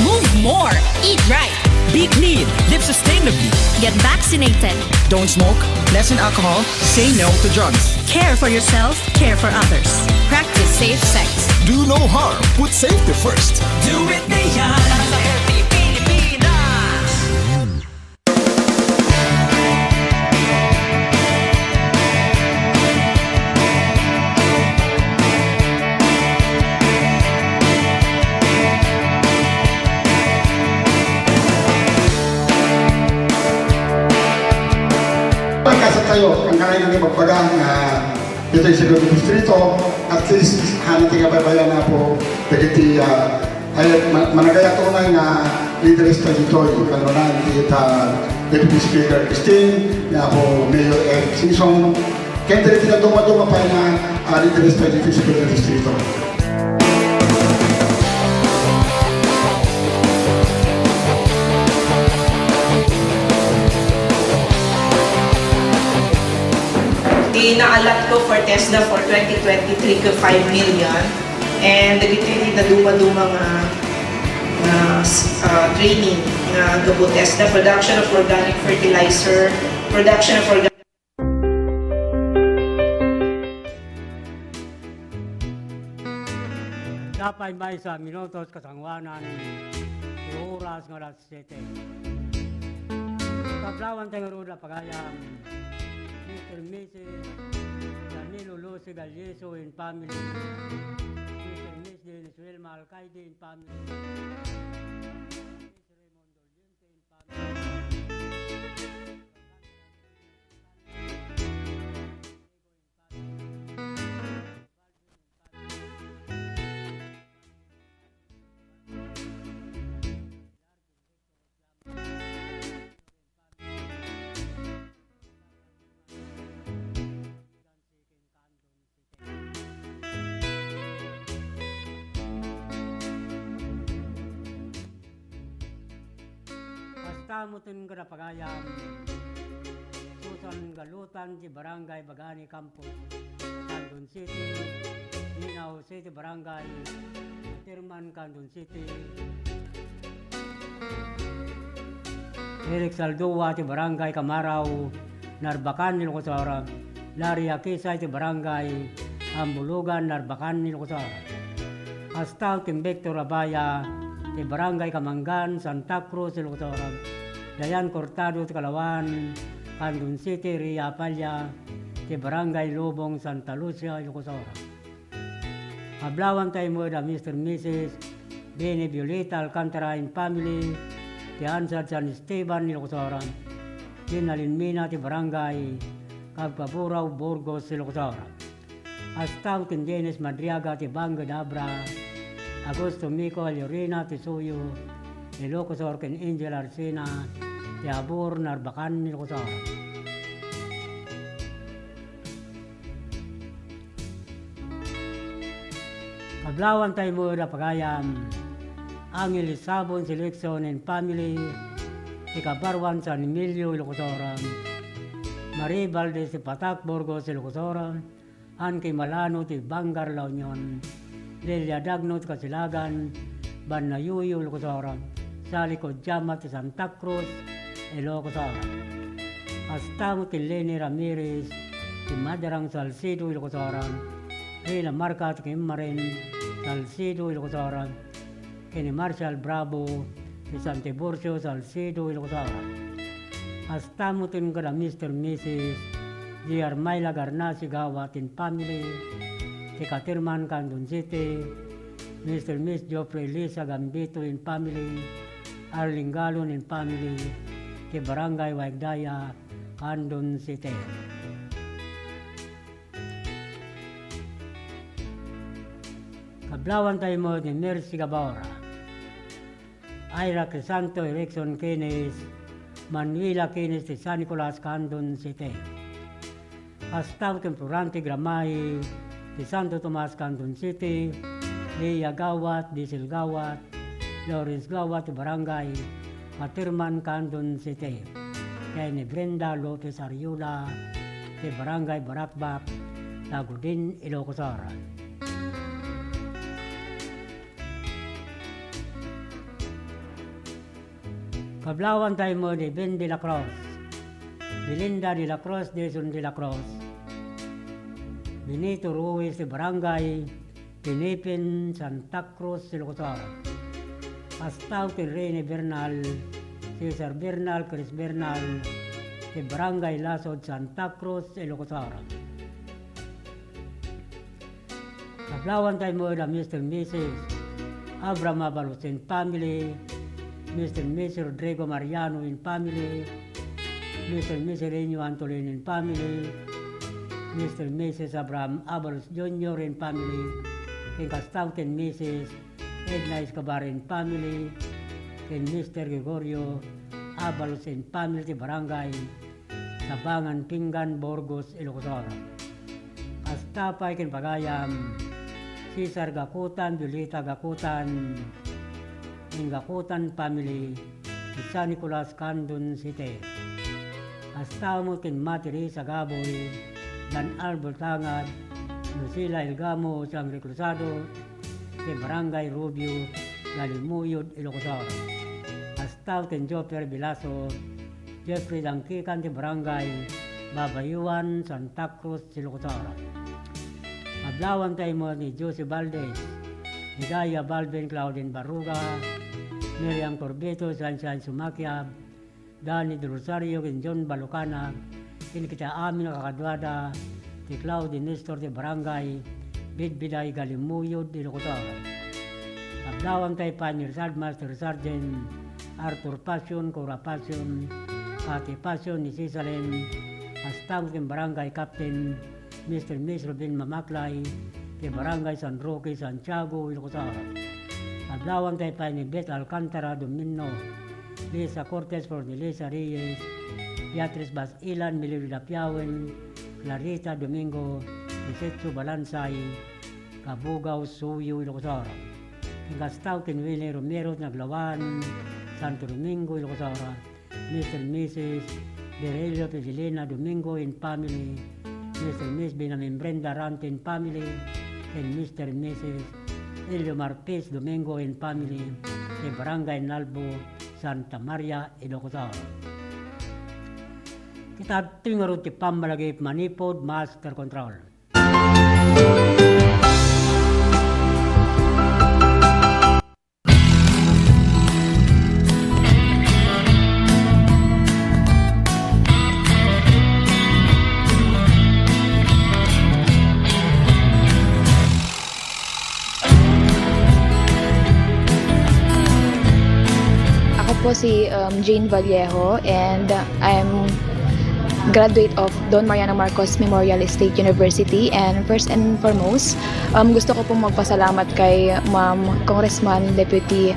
Move more. Eat right. Be clean. Live sustainably. Get vaccinated. Don't smoke. Lessen alcohol. Say no to drugs. Care for yourself. Care for others. Practice safe sex. Do no harm. Put safety first. Do it na yan. Para sa healthy Pilipinas. Pagkasat tayo, ang kanayon nga ibagbaga nga ditoy sa Segundo Distrito, at least, hana ti kabaybayan na po, dagiti, ah, ay, ma-, managayat unay nga leaders ta ditoy, kanunan ti, ah, Deputy Speaker Christine, ni Apo Mayor Eric Singson, ken dagiti dadduma-duma pay nga, ah, leaders ta ditoy sa Segundo Distrito. Ti naalap ko for TESDA for twenty twenty-three ket five million. And dagiti ti naduma-duma nga, nga, ah, training nga gapu TESDA, production of organic fertilizer, production of orga- Adda pay maysa a minutos kasangoanan ti oras nga alas siete. Kablawan tayo nga runa pagayam, Mister Missus Danilo Lucy Galliso and family, Mister Miss Dennis Wilma Alcaide and family, Miss Raymond Doliente and family. Basta mo tin kada pagayam, Susan Galutan ti Barangay Bagani Campo, Candon City, Ninaw City Barangay, Chairman Candon City, Eric Saldua ti Barangay Kamarao, Narbacan, Ilocos Sur, Larry Akisay ti Barangay Ambulugan, Narbacan, Ilocos Sur. Kasta ken Victor Abaya ti Barangay Kamangan, Santa Cruz, Ilocos Sur. Dayan Cortado ti Kalawan, Candon City, Ria Apalla ti Barangay Lubong, Santa Lucia, Ilocos Sur. Kablawanta met a Mister Missus Bene Violeta Alcantara and family ti Ansad San Esteban, Ilocos Sur. Gina Linmina ti Barangay Cabcaburao, Burgos, Ilocos Sur. Kasta ken Dennis Madriaga ti Banged Abra, Augusto Mico Alorina ti Suyo, Ilocos Sur, ken Angel Arsena ti Abur, Narbacan, Ilocos Sur. Kablawanta met a pagayam, Angel Sabon Seleccion and family ti Kabaruan, San Emilio, Ilocos Sur. Marie Valdez ti Patak, Burgos, Ilocos Sur. Anki Malano ti Bangar, La Union. Lilia Dagno ti Kasilagan, Banna Yuyu, Ilocos Sur. Sally Codiama ti Santa Cruz, Ilocos Sur. Kasta met ken Leni Ramirez ti Madrang, Salcedo, Ilocos Sur. Rina Marca ti Kimmaren, Salcedo, Ilocos Sur. Ken ni Marshall Bravo ti San Tiburcio, Salcedo, Ilocos Sur. Kasta met ken kada Mister Missus J R Myla Garnasi Gawat and family ti Caterman, Candon City, Mister Miss Geoffrey Lisa Gambito and family, Arlene Galon and family ti Barangay Waigdaya, Candon City. Kablawanta met ni Mercy Gabaora, Ira Crisanto, Erickson Kenneth, Manuela Kenneth ti San Nicolas, Candon City. Kasta ken Florante Gramay ti Santo Tomas, Candon City, Leia Gawat, Diesel Gawat, Lawrence Gawat ti Barangay Caterman, Candon City, ken ni Brenda Lopez Ariola ti Barangay Barakbak, Tagudin, Ilocos Sur. Kablawanta met ni Ben de la Cruz, Belinda de la Cruz, Jason de la Cruz, Benito Ruiz ti Barangay Pinipen, Santa Cruz, Ilocos Sur. Kasta ken Rene Bernal, Cesar Bernal, Chris Bernal ti Barangay Lasod, Santa Cruz, Ilocos Sur. Kablawanta met a Mister Missus Abraham Abalos and family, Mister Missus Rodrigo Mariano and family, Mister Missus Reno Antolin and family, Mister Missus Abraham Abalos Junior and family, ken kasta ken Missus Edna Escobar and family, ken Mister Gregorio Abalos and family ti Barangay Sabangan Pinggan, Burgos, Ilocos Sur. Kasta pay ken pagayam, Cesar Gakutan, Violeta Gakutan, ken Gakutan family, ti San Nicolas, Candon City. Kasta met ken Ma Teresa Gaboy, Dan Albert Tangad, Lucila Ilgamo, Sangre Cruzado, ti Barangay Rubio, Galimuyod, Ilocos Sur. Kasta ken Joffer Bilaso, Jeffrey Dangkikan ti Barangay Babayuan, Santa Cruz, Ilocos Sur. Kablawanta met ni Josie Valdez, Hidaya Balvin, Claudine Barruga, Miriam Corbito, Sunshine Sumakiab, Danny Del Rosario, ken John Balucanag, ken kitaen a kakaduada, ti Claudine Nestor ti Barangay Bidbiday, Galimuyod, Ilocos Sur. Kablawanta pay ni Retired Master Sergeant Arthur Passion, Cora Passion, Cathy Passion, ni Cisalin, kasta ken Barangay Captain Mister Miss Robin Mamaklay, ti Barangay San Roque, Santiago, Ilocos Sur. Kablawanta pay ni Beth Alcantara Domino, Lisa Cortez, Fornelisa Reyes, Beatriz Basilan, Melody Lapiawen, Clarita Domingo, Isetsu Balansay, Kabugao, Suyo, Ilocos Sur. Ken kasta ken Willie Romero, Naglawan, Santo Domingo, Ilocos Sur. Mister Missus Virgilio Fidelina Domingo and family, Mister Miss Benjamin Brenda Rante and family, and Mister Missus Elio Marpes Domingo and family, ti Barangay Nalbo, Santa Maria, Ilocos Sur. Kita ti ngarud ti pammalagip manipud master control. Ako po si, um, Jane Vallejo, and I'm graduate of Don Mariano Marcos Memorial State University. And first and foremost, um, gusto ko pong magpasalamat kay Ma'am Congressman Deputy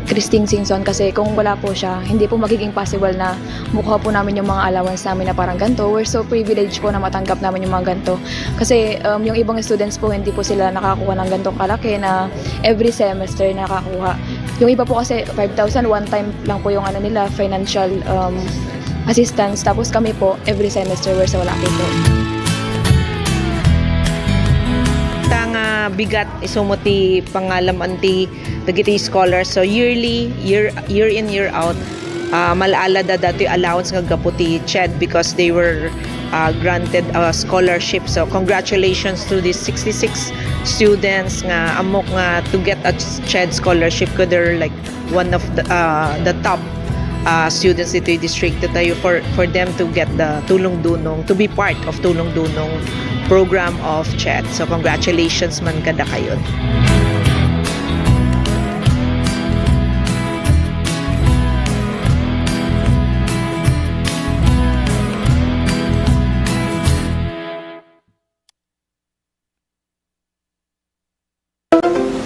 Christine Singson, kasi kung wala po siya, hindi po magiging possible na makuha po namin yung mga allowance namin na parang ganito. We're so privileged po na matanggap namin yung mga ganito. Kasi, um, yung ibang students po, hindi po sila nakakuha ng ganitong kalaki na every semester nakakuha. Yung iba po kasi, five thousand, one time lang po yung ano nila, financial, um, assistance. Tapos kami po, every semester, we're so lucky po. Ta nga bigat, isu met ti pangalam-an ti dagiti scholars. So, yearly, year, year in, year out, ah, mal-ala da datoy allowance nga gapu ti CHED because they were, ah, granted a scholarship. So, congratulations to these sixty-six students nga ammok nga to get a CHED scholarship, 'cause they're, like, one of the, ah, the top, ah, students ditoy distrito tayo, for, for them to get the Tulong Dunong, to be part of Tulong Dunong program of CHED. So, congratulations man kadakayon.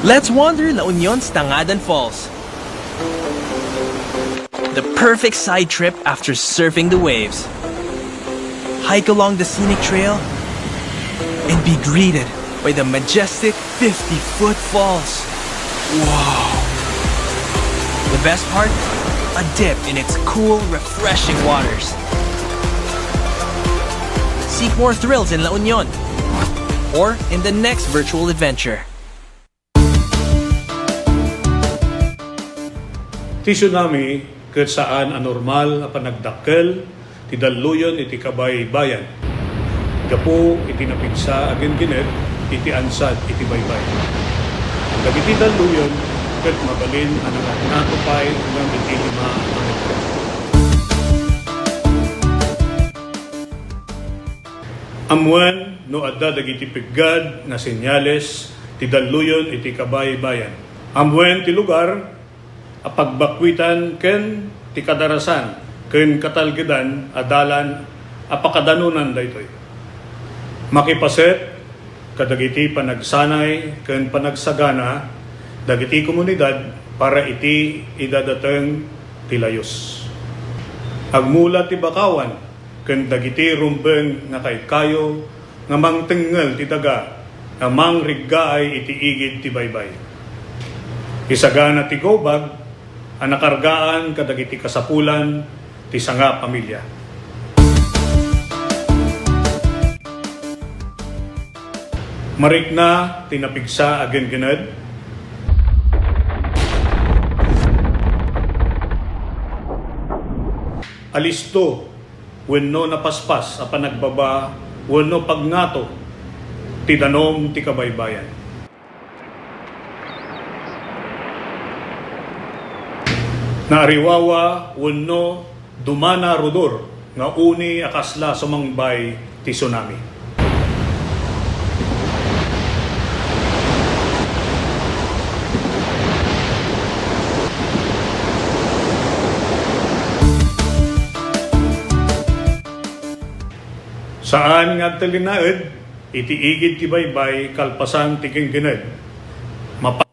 Let's wander La Union's Tangadan Falls. The perfect side trip after surfing the waves. Hike along the scenic trail and be greeted by the majestic fifty-foot falls. Wow! The best part? A dip in its cool, refreshing waters. Seek more thrills in La Union or in the next virtual adventure. Ti tsunami ket saan a normal a panagdakkel ti dalluyon iti kabaybayan gapu iti napigsa a ginggined iti ansad iti baybay. Dagiti dalluyon ket mabalin a nangatngato pay ngem iti lima a metro. Ammoen no adda dagiti peggad nga senyales ti dalluyon iti kabaybayan. Ammoen ti lugar a pagbakkuitan ken ti kadarasan ken katalgedan a dalan a pakadanonan daytoy. Makipaset kadagiti panagsanay ken panagsagana dagiti komunidad para iti idadateng ti layus. Agmula ti bakawan ken dagiti rumbeng nga kaykayo nga mangtengngel ti daga nga mangriggaay iti igid ti baybay. Isagana ti go bag a nakargaan kadagiti kasapulan ti sanga pamilya. Marikna ti napigsa a genggened. Alisto wenno napaspas a panagbaba wenno pagngato ti danum ti kabaybayan. Naariwawa wenno dumana rudor nga uni a kasla sumangbay ti tsunami. Saan nga agtalinaed iti igid ti baybay kalpasan ti genggened. Mapa-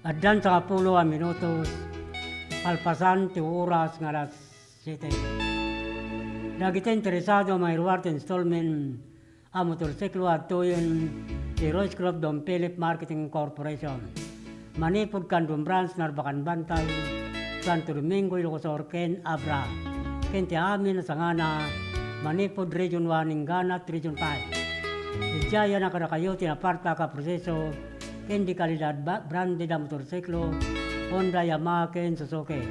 Addan sangapulo a minutos kalpasan ti oras nga alas siete. Dagiti interesado a mairuar ti installment a motorsiklo adtoyen ti Royce Club Don Philip Marketing Corporation. Manipud Candon Branch, Narbacan Bantay, Santo Domingo, Ilocos Sur, ken Abra. Ken ti amin a sangana, manipud Region one inggana ti Region five. Idiay a kadakayo ti napartak a proseso ken di kalidad ba-, branded a motorsiklo, Honda, Yamaha, ken Suzuki.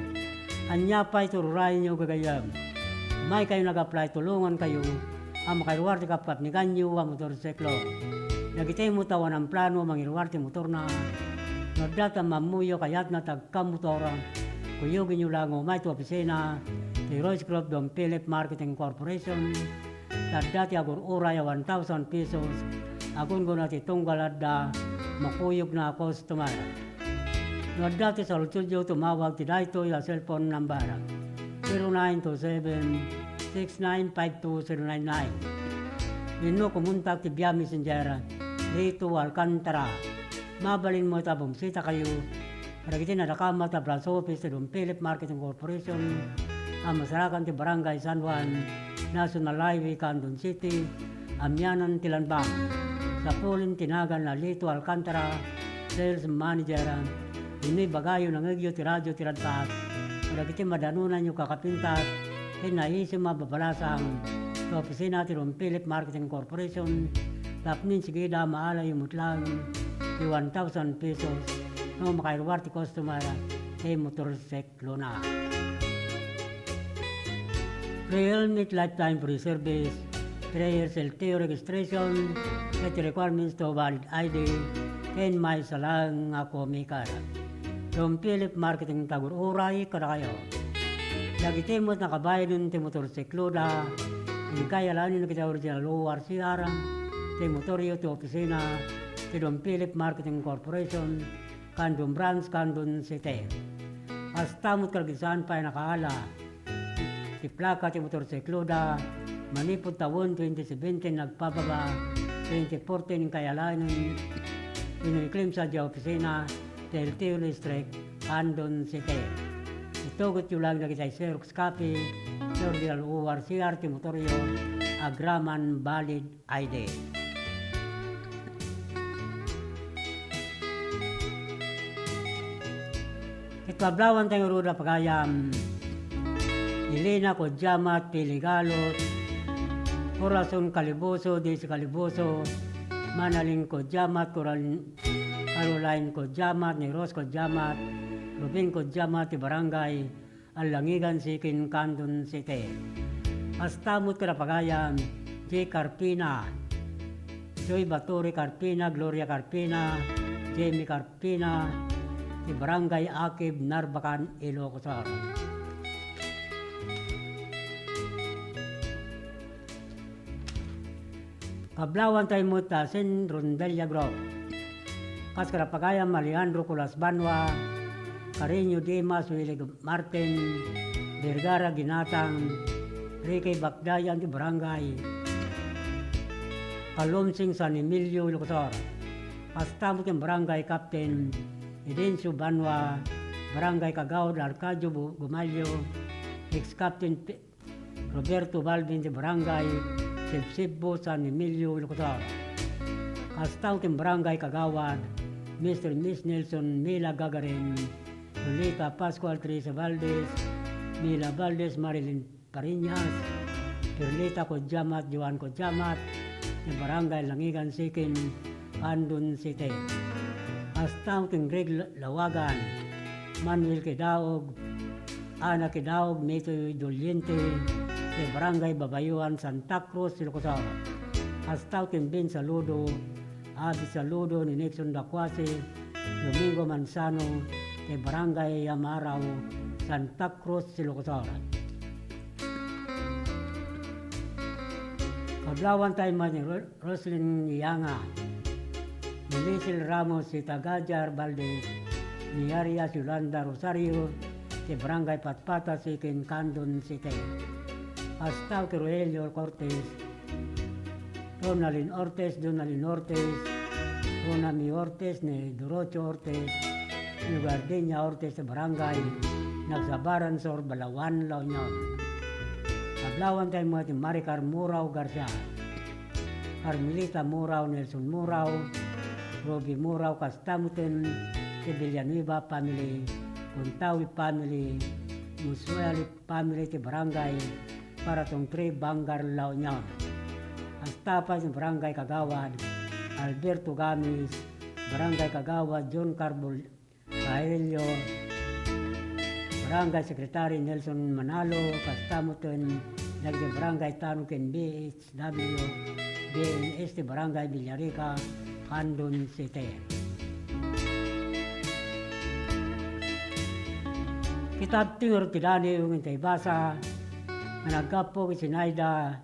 Ania pay ti ururayenyo gagayyem? Umay kayo nag-apply, tulongankayo a makairuar ti kapkapnikanyo a motorsiklo. Dagiti met a awan plano a mangiruar ti motorna, no adda ti ammammoyo a kayatna ti agkamotor, kuyogenyo la nga umay ti opisina ti Royce Group Don Philip Marketing Corporation, ta adda ti agur-uray a one thousand pesos a gunggona ti tunggal adda makuyogna a customer. No adda ti saludsodyo, tumawag ti daytoy a cellphone number, zero nine two seven, six nine five two zero nine nine. Wenno kumontak ti via messenger, Lito Alcantara. Mabalin met a bumisitakayo kadagiti nadakamat a branch office ti Don Philip Marketing Corporation a masarakan ti Barangay San Juan, National Highway, Candon City, amianan ti landmark. Sapulen ti nagan a Lito Alcantara, Sales Manager. Wenno ibagayo, nangngegyo ti radio ti ragsak kadagiti madanonanyo kakapintas ken naisem a babalasang ti opisina ti Don Philip Marketing Corporation tapno insigida, maalayo met laeng ti one thousand pesos no makairuar ti customer ti motorsiklona. Free helmet, lifetime free service, three years L T O registration, ket requirements to valid I D, ken maysa laeng a co-maker. Don Philip Marketing ti agur-uray kadakayo. Dagiti met a nakabayaden ti motorsikloda, inkay alaenen dagiti original O R C R ti motoryo ti opisina ti Don Philip Marketing Corporation, Candon Branch, Candon City. Kasta met kadagiti saan pay a nakaala ti plaka ti motorsikloda manipud tawen twenty seventeen agpababa, twenty fourteen inkay alaenen wenno i-claim sadiay opisina ti L T O District, Candon City. Itugetyo laeng dagiti Xerox copy ti original O R C R ti motoryo agraman valid I D. Ket pablawan tayo ngarud a pagayam, Elena Codiamat, Pili Galot, Corazon Caliboso, Daisy Caliboso, Manalin Codiamat, Coral-, Caroline Codiamat, ni Rose Codiamat, Ruben Codiamat, ti barangay Alangigan Sikin, Candon City. Kasta met kada pagayam, Jay Carpina, Joy Baturi Carpina, Gloria Carpina, Jamie Carpina, ti Barangay Akib, Narbacan, Ilocos Sur. Pablawan tayo met ti Rondella Group. Kas kada pagayam, Alejandro Colas Banwa, Carreño Dimas, Willie Martin, Vergara Ginatang, Ricky Bakdayan ti barangay Calumsing, San Emilio, Ilocos Sur. Kasta met ken barangay captain Edencio Banwa, barangay kagawad Arcadio Bu-, Gumalio, ex-captain Pe-, Roberto Balvin ti barangay Sibsibbo, San Emilio, Ilocos Sur. Kasta ken barangay kagawad Mister Miss Nelson Mila Gagarin, Lolita Pascual, Teresa Valdez, Mila Valdez, Marilyn Pariñas, Perlita Codiamat, Joan Codiamat, ti barangay Langigan Sikin, Candon City. Kasta ken Greg La-, Lawagan, Manuel Kidaog, Ana Kidaog, Mitoy Doliente, ti barangay Babayuan, Santa Cruz, Ilocos Sur. Kasta ken Ben Saludo, Abi Saludo, ni Nixon Dacuase, Domingo Manzano, ti barangay Amarao, Santa Cruz, Ilocos Sur. Pablawan tayo met ni Ro-, Roslyn Yanga, ni Liesel Ramos, Sita Gajar Valdez, ni Arias Yolanda Rosario, ti barangay Patpata Sikin, Candon City. Kasta ken Rogelio Cortez, Ronaldin Ortiz, Donaldin Ortiz, Ronami Ortiz, ni Dorocho Ortiz, ni Gardenia Ortiz, barangay Nagsabaran Sur, Balaoan, La Union. Pablawan tayo met ni Maricar Murao Garcia, Carmelita Murao, Nelson Murao, Ruby Murao, kasta met ti Villanueva family, Contawi family, Musueli family ti barangay Paratong three, Bangar, La Union. Kasta pay ni Barangay Kagawad Alberto Gamis, Barangay Kagawad John Carbol-, Caello, Barangay Secretary Nelson Manalo, kasta met dagiti barangay tanod ken B H W, B N S ti Barangay Villarica, Candon City. Kitadto ngarud ti daniw nga intay basa nga naggapu ken Zinaida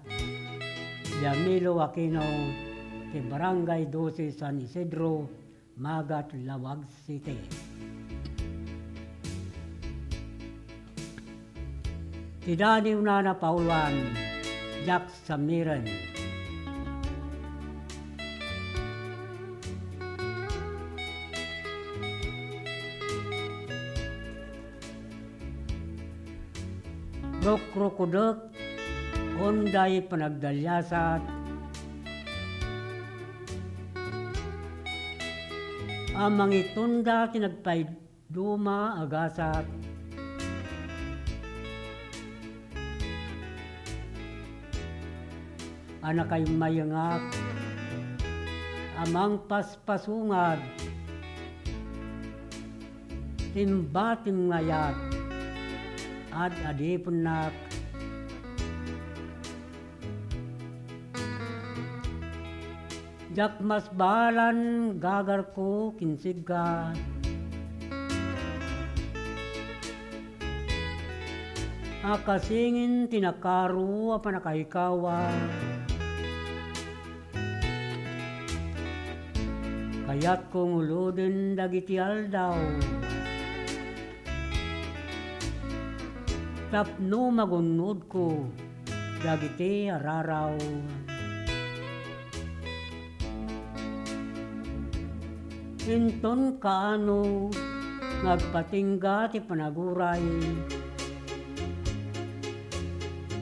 Yamilo Aquino ti Barangay Doce San Isidro, Magat, Laoag City. Ti daniwna a napauluan, diak samiren. Rukrukodek, unday panagdaliasat a mangitunda ti nagpaid- duma a gasat a nakaimmayengak a mangpaspasungad, timbatim nga ayat, ad-adipennak. Diak masbalan gagarko ken sika a kasingin ti nakaro a pannakaikawa. Kayatko nga uloden dagiti aldaw tapno magun-odko dagiti araraw. Inton kaano nga agpatingga ti panaguray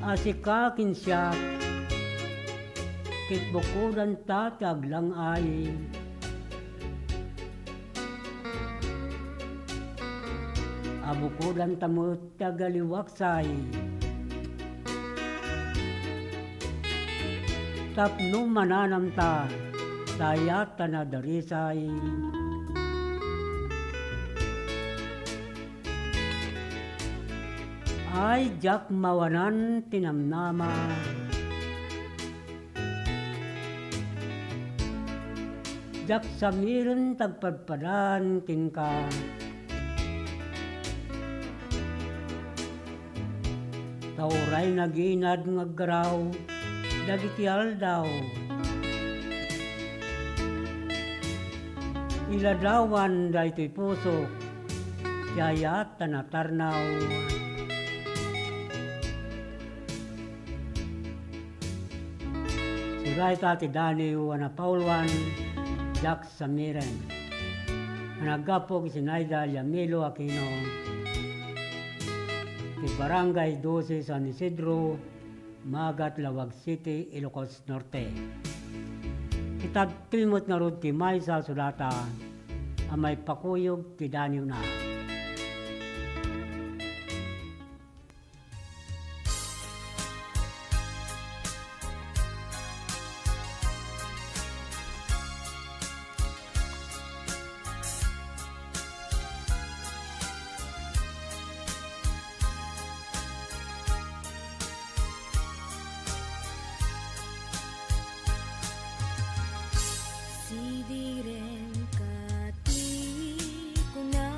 a sika ken siak, ket bukodanta ti aglang-ay. A bukodanta met ti agaliwaksay. Tapno mananamta, ta ayat ta nadarisay. Ay, diak mawanan ti namnama. Diak samiren ti agpadpadaan kenka. Ta uray naginad nga aggaraw dagiti aldaw, iladawan daytoy pusok ti ayat ta natarnaw. Sika ita ti daniw a napauluan, diak samiren. A naggapu ken Zinaida Yamilo Aquino, ti Barangay Doce San Isidro, Magat, Laoag City, Ilocos Norte. Kitadtoy met ngarud ti maysa a sudata a maipakuyog ti daniwna. Sidiren ka ti kuna.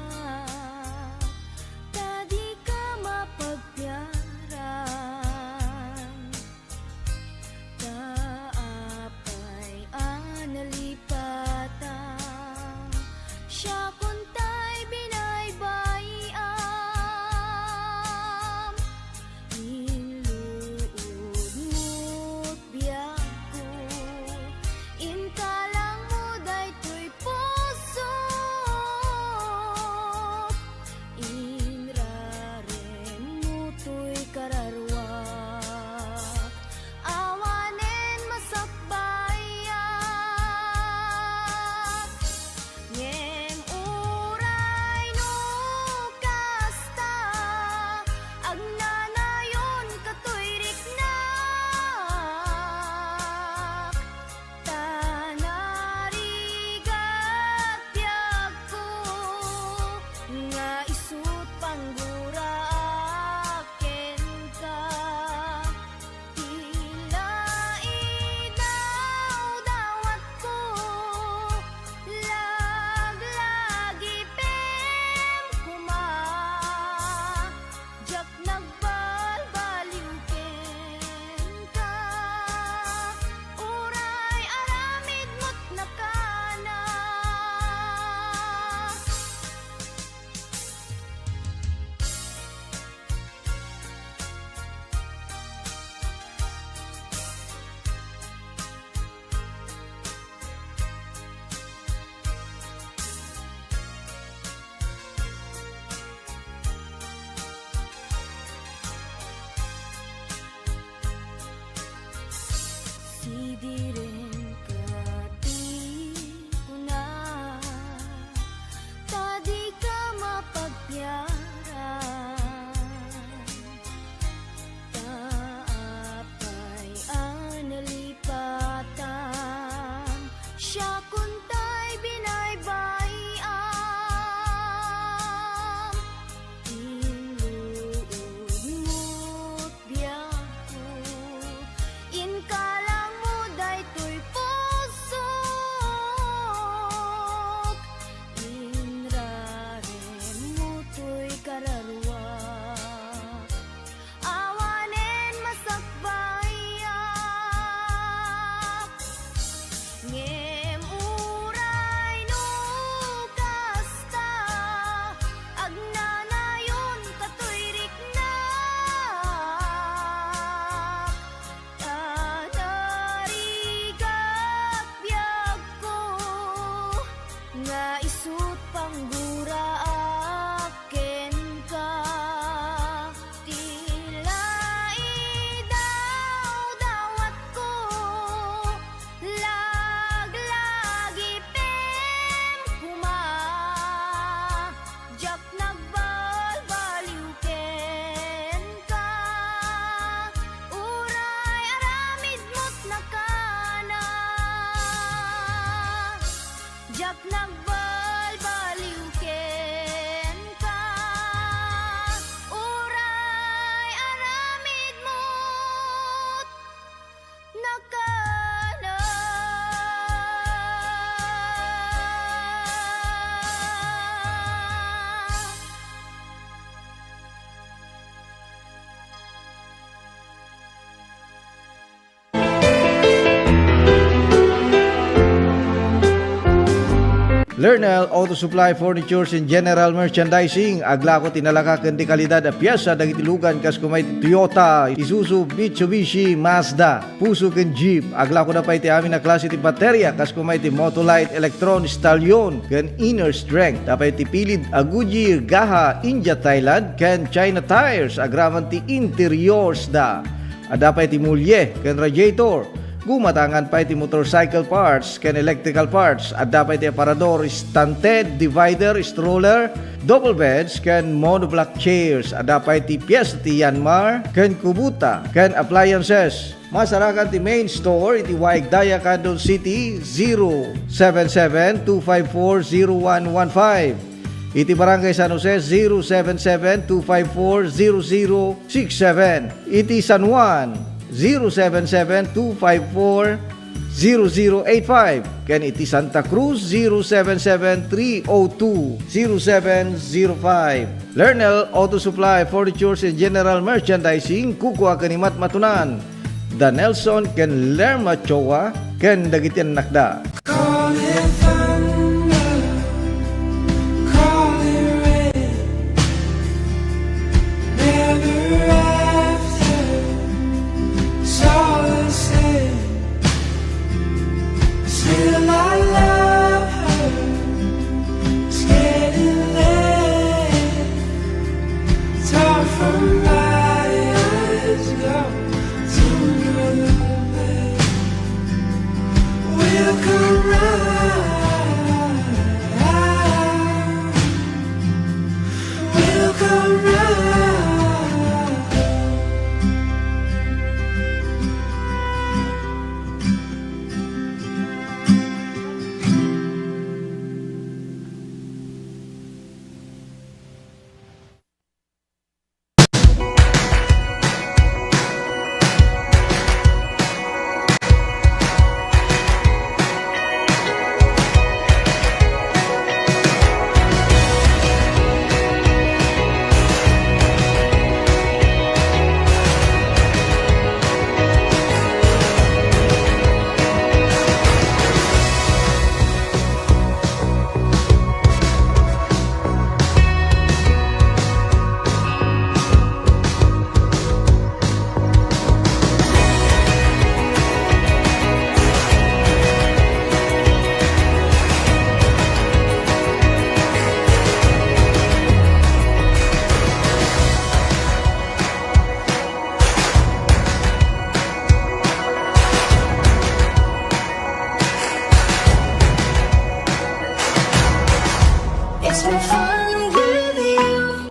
Pangguraak kenka, ti laidawdawatko, laglagipem koma. Diak nagbalbaliw kenka, uray aramidmo't nakana. Diak nagbalbaliw kenka, uray aramidmo't nakana. Lernel Auto Supply Furnitures and General Merchandising, aglako ti nalaka ken di kalidad a piesa dagiti lugan kas koma iti Toyota, Isuzu, Mitsubishi, Mazda, Fuso ken Jeep. Aglakoda pay ti amin a klase ti bateria kas koma iti Motolite, Electron, Stallion, ken Inner Strength. Adda pay ti pilid a Goodyear, Gaha, India, Thailand, ken China tires agraman ti interiors da. Adda pay ti mulye ken radiator. Gumatangan pay ti motorcycle parts ken electrical parts. Adda pay ti aparador, stunted, divider, stroller, double beds, ken monoblock chairs. Adda pay ti piyes ti Yanmar ken Kubota ken appliances. Masarakan ti main store iti Waig Daya, Candon City, zero seven seven two five four zero one one five. Iti Barangay San Jose, zero seven seven two five four zero zero six seven. Iti San Juan, zero seven seven two five four zero zero eight five. Ken iti Santa Cruz, zero seven seven three oh two zero seven zero five. Lernel Auto Supply, Furnitures and General Merchandising, kukua ken ni Matmatunan. Da Nelson ken Lerma Choa ken dagiti annakda. Call it thunder, call it rain, never after, it's all the same. Still I love her, it's getting late. It's hard for my eyes to go to another place. We'll come round. We'll come round. It's been fun with you.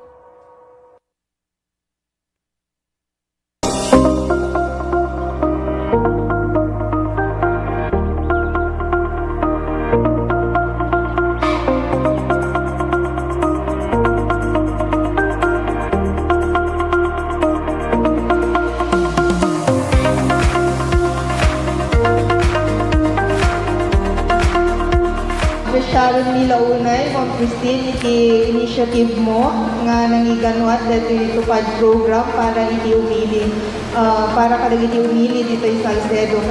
Sharon Mila Unay, Ma'am Christine, iti initiative mo nga nangiganuat daytoy tupad program para iti umili, ah, para kadagiti umili ditoy Salcedo.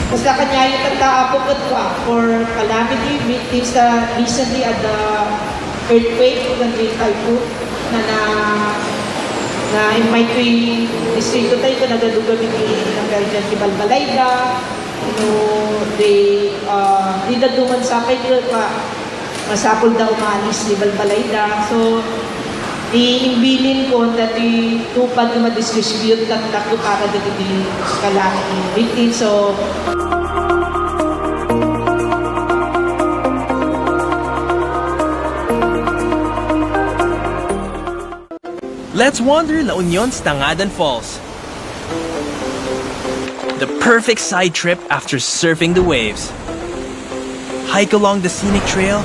Basta kaniayo tatta, Apo, ket for calamity victims ta recently adda earthquake ken great typhoon na, na Nga immay toy distrito tayo, ket nagadugan iti nanggarin ti balbalayda, no, di, ah, di dadduma sapay, di pa, masapul da umalis ti balbalayda. So, di imbilin ko, dati tupad nga madistribute, taktak ko para dagiti kalaing victim. So, Let's wander La Union's Tangadan Falls. The perfect side trip after surfing the waves. Hike along the scenic trail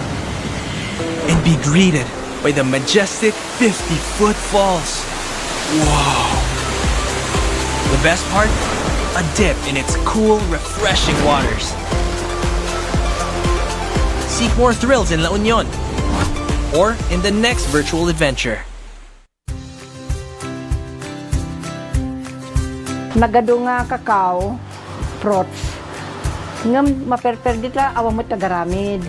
and be greeted by the majestic fifty-foot falls. Wow! The best part? A dip in its cool, refreshing waters. Seek more thrills in La Union or in the next virtual adventure. Nagadu nga kakao, fruits. Ngem maperper dita, awan met agaramid.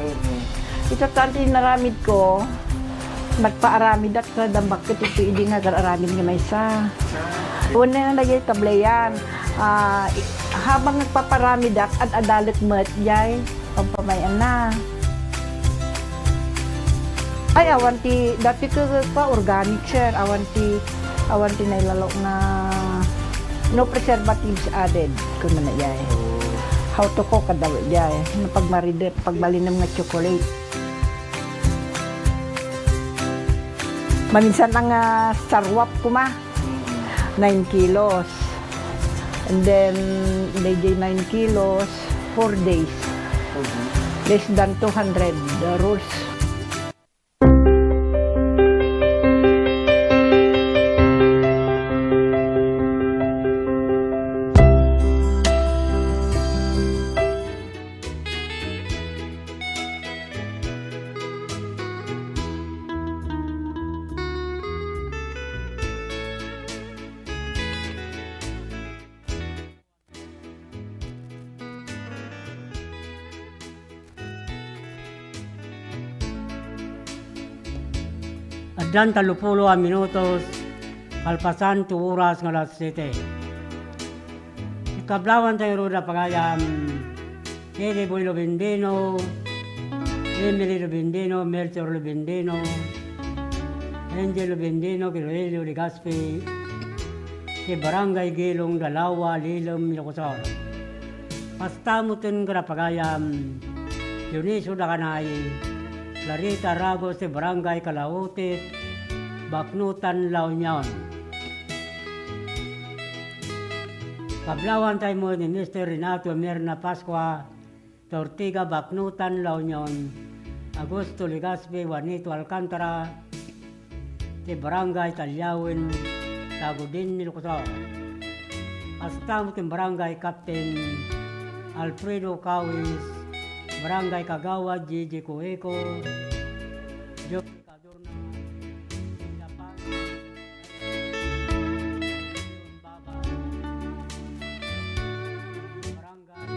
Ita tan ti naramid ko, nagpaaramidak sa dambak ket iti idi nga agar-aramid nga maysa. Una na lagi tableyan. Ah, i- habang nagpaparamidak, ad-adalek met, jay. Pampamayan na. Ay, awan ti, dati ko pa organic, sir. Awan ti, awan ti nailalo nga no preservatives added, kuno na jay. How to cook, kada jay. No pagmaridep, pagbalinem nga chocolate. Maminsan ang ah, sarwap kuma, nine kilos. And then, dayjay nine kilos, four days. Less than two hundred rolls. Addan tallopulo a minutos kalpasan ti oras nga alas siete. Ikablawan tayo ruda pagayam, Eddie Boy Lubindino, Emily Lubindino, Melchor Lubindino, Angel Lubindino, Kiroelio Legaspi, ti Barangay Gilong, Dalawa, Lilem, Ilocos Sur. Kasta met ken kada pagayam, Dionisio Dacanay, Clarita Ragos ti Barangay Calautit, Baknotan, La Union. Kablawan tayo met ni Mister Renato Merna Pascua, Tortiga, Baknotan, La Union, Augusto Legaspi, Juanito Alcantara, ti Barangay Talyawen, Tagudin, Ilocos Sur. Kasta met ken Barangay Captain Alfredo Cawis, Barangay Kagawad Gigi Cueco, Joe Cadorna, Ilapan, Barangay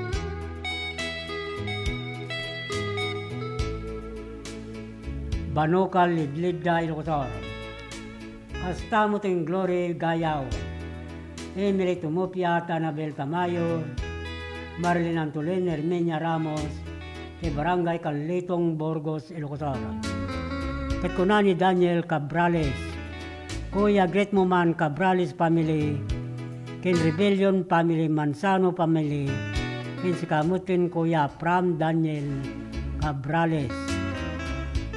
Banokal, Lidlidda, Ilocos Sur. Kasta met ken Glory Gayaw, Emily Tumupia, Tanabel Tamayo, Marilyn Antolin, Herminia Ramos, ti Barangay Calitong, Burgos, Ilocos Sur. Ket kuna ni Daniel Cabrales, Kuya Great Muman Cabrales family, ken Rebellion family, Manzano family, ken sika met ken Kuya Pram Daniel Cabrales,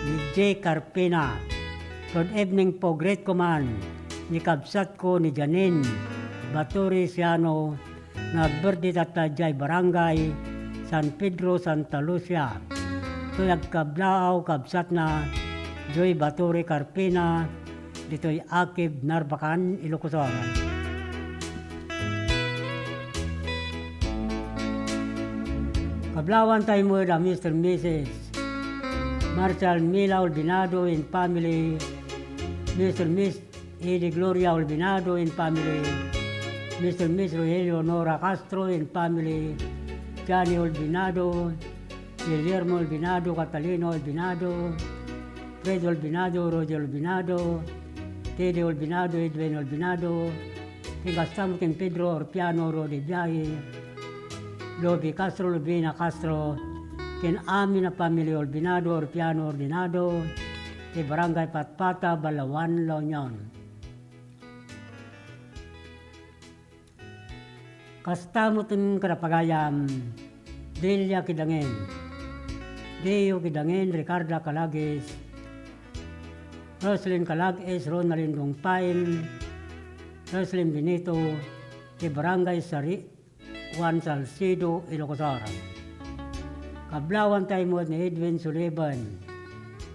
D J Carpina. Good evening po, Great Kuman, ni kabsatko ni Janine Baturi Siano, nga agbirthday tatta idiay Barangay San Pedro, Santa Lucia. Toy agkablaaw kabsatna, Joy Baturi Carpina, ditoy Akib, Narbacan, Ilocos Sur. Kablawan tayo met a Mister Missus Marshall Mila Olbinado and family, Mister Miss Eddie Gloria Olbinado and family, Mister Miss Rogelio Nora Castro and family, Johnny Olbinado, Guillermo Olbinado, Catalino Olbinado, Fred Olbinado, Roger Olbinado, Teddy Olvinado, Edwin Olvinado, ken kasta met ken Pedro Orpiano, Rudy Biaye, Lobi Castro, Lubina Castro, ken amin a pamili Olvinado, Orpiano, Ordinado, ti Barangay Patpata, Balaoan, La Union. Kasta met ken kadapagayam, Delia Kidangen, Deo Kidangen, Ricarda Calagis, Roslyn Calagis, Ronaldin Dongpain, Roslyn Benito, ti Barangay Sari, Juan Salcedo, Ilocos Sur. Kablawanta met ni Edwin Sullivan,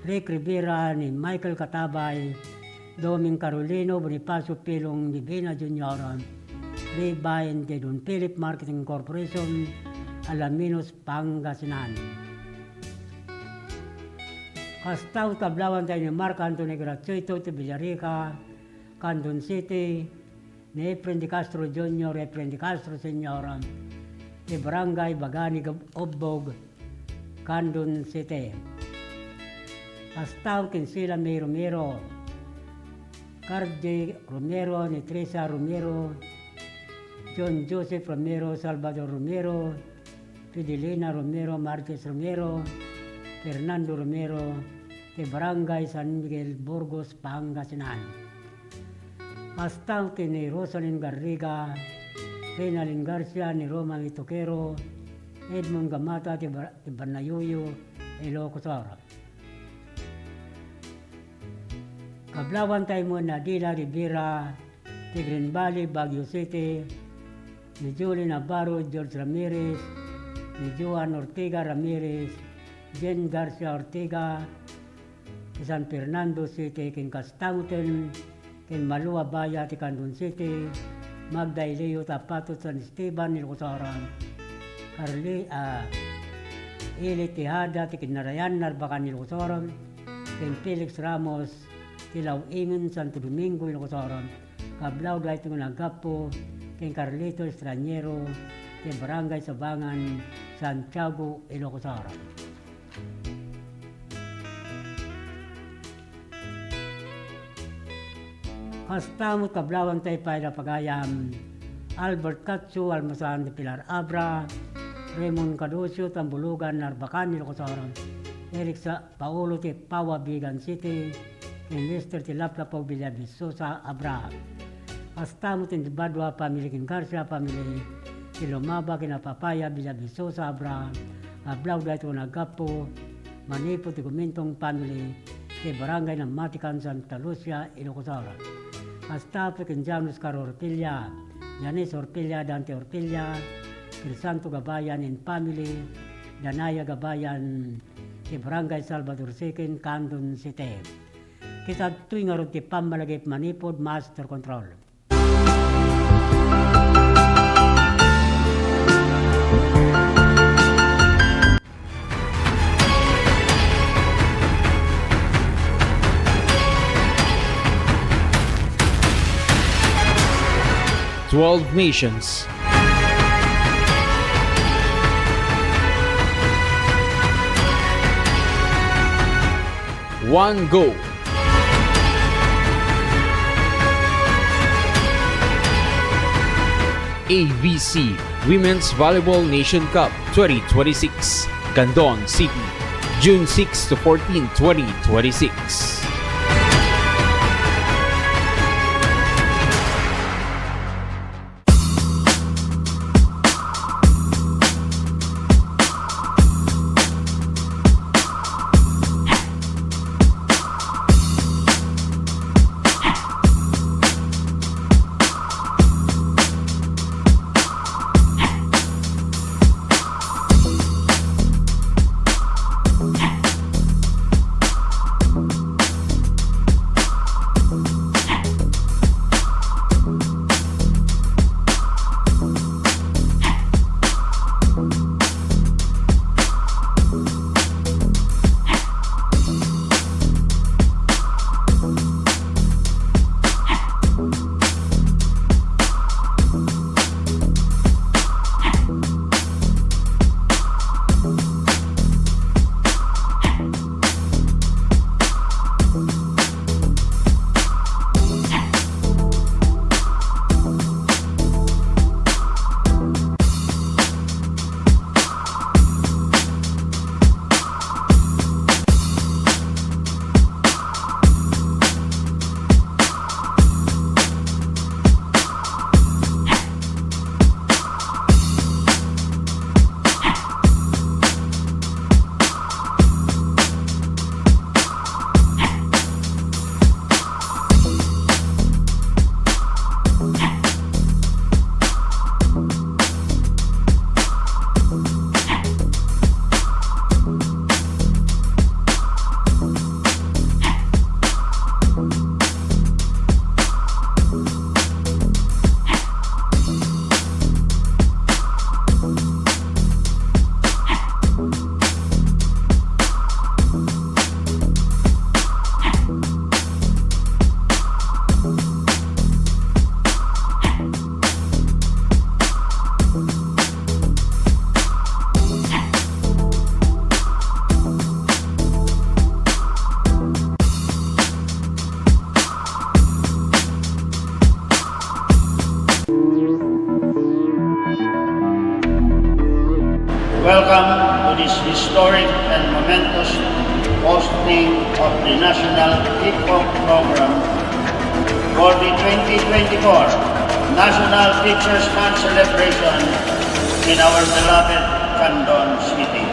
Rick Rivera, ni Michael Katabay, Doming Carolino, Bonifacio Pilong, Divina Junior, Ray Bain, kay Don Philip Marketing Corporation, Alaminos, Pangasinan. Kasta met kablawanta ni Mark Anthony Gratuito ti Villarica, Candon City, ni Efren de Castro Junior, Efren de Castro Senior, ti Barangay Bagani, Gab-, Ubbog, Candon City. Kasta met ken Sila May Romero, Cardi Romero, ni Teresa Romero, John Joseph Romero, Salvador Romero, Fidelina Romero, Marquez Romero, Fernando Romero, ti Barangay San Miguel, Burgos, Pangasinan. Kasta met ken ni Rosalyn Garriga, Renalyn Garcia, ni Roma Mitoquero, Edmond Gamata, ti Bar-, ti Barnayuyo, Ilocos Sur. Kablawanta met ni Adela Rivera, ti Green Valley, Baguio City, ni Julie Navarro, George Ramirez, ni Joan Ortega Ramirez, Jen Garcia Ortega, ti San Fernando City, ken kasta met ken Malu Abaya ti Candon City, Magda Elio Tapatot, San Esteban, Ilocos Sur, Carli-, ah, Eli Tejada ti Kinarayan, Narbacan, Ilocos Sur, ken Felix Ramos ti Law-ingen, Santo Domingo, Ilocos Sur. Kablawda iti naggapu ken Carlito Estraniero ti Barangay Sabangan, Santiago, Ilocos Sur. Kasta met kablawanta pay kadapagayam, Albert Cacho, Almasan ti Pilar Abra, Raymond Cadocio, Tambulugan, Narbacan, Ilocos Sur, Eric Sa-, Paolo ti Paua, Vigan City, ken Lester ti Laplapo, Villavicosa, Abra. Kasta met ti Badua family ken Garcia family, ti Lumaba ken Apapaya, Villavicosa, Abra. Kablawda iti naggapu, manipud ti Gumentong family, ti Barangay Namatican, Santa Lucia, Ilocos Sur. Kasta met ken Jan Oscar Ortilla, Janice Ortilla, Dante Ortilla, Crisanto Gabayan and family, Danaya Gabayan, ti Barangay Salvador Second, Candon City. Kitadtoy ngarud ti pammalagip manipud master control. Twelve nations. One goal. A V C Women's Volleyball Nation Cup twenty twenty-six, Candon City, June six to fourteen, twenty twenty-six. Welcome to this historic and momentous hosting of the National Hip Hop Program for the twenty twenty-four National Teachers Month Celebration in our beloved Candon City.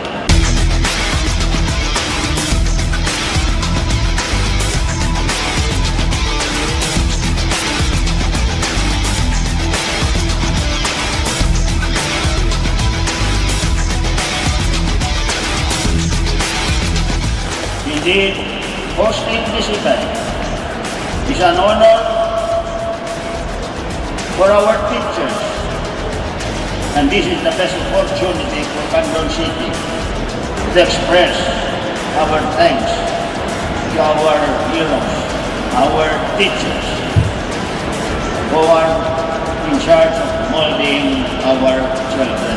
Indeed, hosting this event is an honor for our teachers, and this is the best opportunity for Candon City to express our thanks to our heroes, our teachers, who are in charge of molding our children.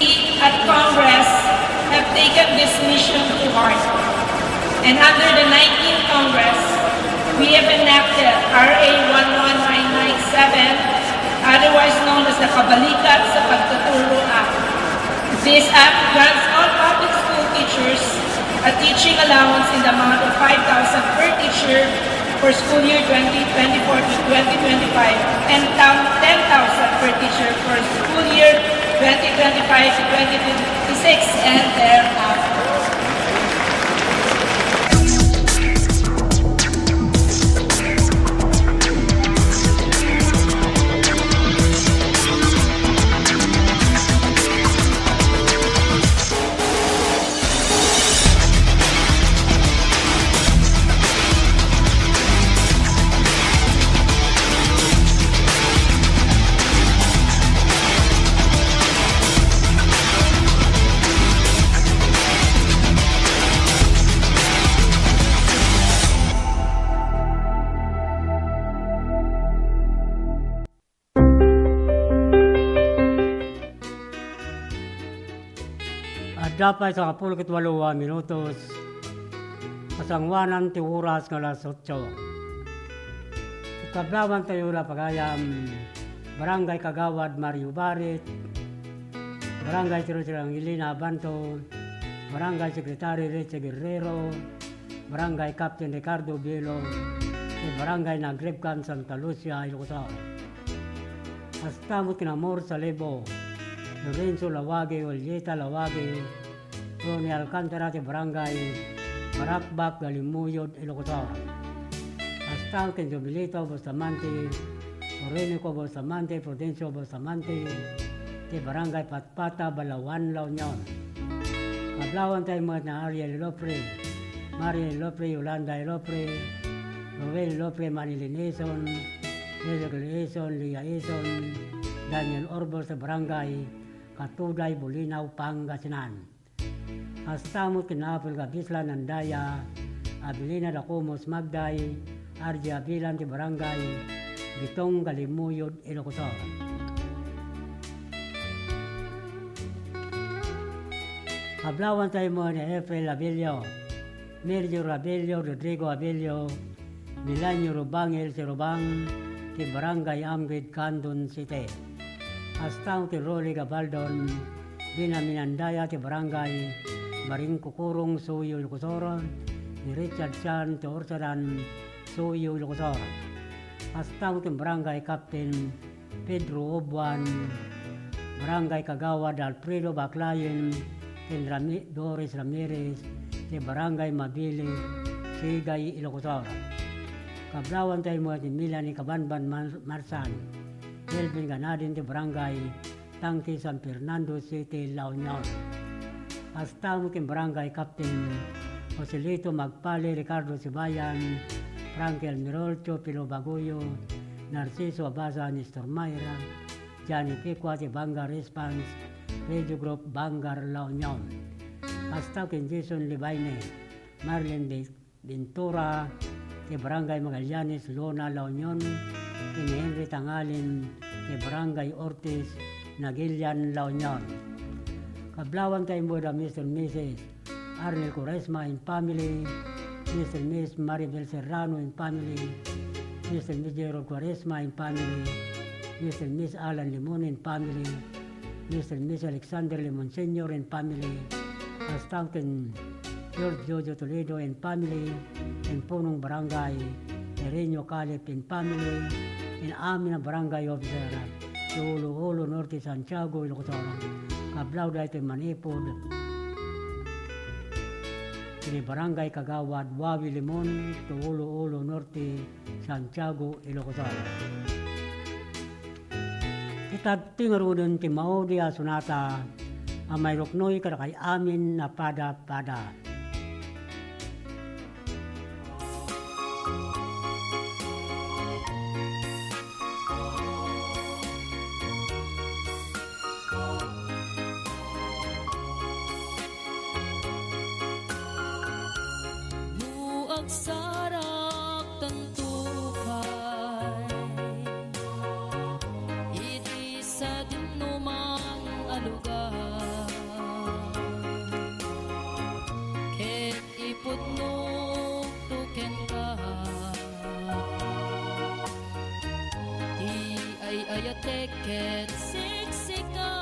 We at Congress have taken this mission to heart, and under the nineteenth Congress, we have enacted R A one one nine nine seven, otherwise known as the Kabalikat sa Pagtuturo Act. This act grants all public school teachers a teaching allowance in the amount of five thousand per teacher for school year twenty twenty-four to twenty twenty-five and down ten thousand per teacher for school year twenty twenty-five to twenty twenty-six and thereafter. Adda pay sangapulo ket walo a minutos, kasangoanan ti oras nga alas otso. Kablaawantayo la pagayam, Barangay Kagawad Mario Barit, Barangay Secretary Angelina Abanto, Barangay Secretary Richie Guerrero, Barangay Captain Ricardo Bielo, ken Barangay Nagribkan Santa Lucia, Ilocos Sur. Kasta met ken Amor Salibo, Lorenzo Lawagi, Julieta Lawagi, Ronnie Alcantara ti Barangay Barakbak, Galimuyod, Ilocos Sur. Kasta met ken Jovelito Bustamante, Orenico Bustamante, Prudencio Bustamante, ti Barangay Pat- Pata, Balaoan, La Union. Kablaawantayo met ni Ariel Ilopre, Mariel Ilopre, Yolanda Ilopre, Roel Ilopre, Manilin Ison, Ezekiel Ison, Lia Ison, Daniel Orbos, Barangay Katuday, Bolinao, Pangasinan. Kasta met ken Apple Gabislan Andaya, Abilina Dacumus Magday, R J Abilan ti Barangay Bitong, Galimuyod, Ilocos Sur. Kablaawantayo met ni Efrel Abilio, Melchor Abilio, Rodrigo Abilio, Milanio Rubangel Sirubang, ti Barangay Amgued, Candon City. Kasta met ken Rolly Gabaldon, Binaminandaya ti Barangay Baringkukurong, Suyo, Ilocos Sur, ni Richard Chan ti Ursadan, Suyo, Ilocos Sur. Kasta met ken Barangay Captain Pedro Obuan, Barangay Kagawad Alfredo Baclayen, ken Rami-, Doris Ramirez, ti Barangay Mabili, Sigay, Ilocos Sur. Kablaawantayo met ni Melanie Kabanban Mar-, Marsan, Melvin Ganadin ti Barangay Tangke, San Fernando City, La Union. Kasta met ken Barangay Captain Joselito Magpale, Ricardo Sibayan, Frankie Almirol, Teofilo Baguyo, Narciso Abasa, Nestor Mayra, Johnny Picua ti Vanguard Response Radio Group, Vanguard, La Union. Kasta ken Jason Libaine, Marlene Be-, Ventura, ti Barangay Magallanes, Lona, La Union, ken ni Henry Tangalin, ti Barangay Ortiz, Naguilian, La Union. Kablaawantayo met da Mister and Missus Arnel Cuaresma and family, ti Mister and Miss Maribel Serrano and family, Mister and Miss Gerald Cuaresma and family, Mister and Miss Alan Limon and family, Mister and Miss Alexander Limon Senior and family, Astangken George Jojo Toledo and family, and punong barangay, Sereno Caleb and family, and amin a barangay officer, ti Ulu-Ulu Norte, Santiago, Ilocos Sur. Kablaw daytoy manipud iti Barangay Kagawad Wawi Limon, ti Ulu-Ulu Norte, Santiago, Ilocos Sur. Ita ti ngaruden ti maudi a sonata a mairuknoy kadakay amin a pada-pada. No agsarak tanto pay iti sadinoman a lugar, ket ipudnokto kenka ti ay-ayatek ket siksika.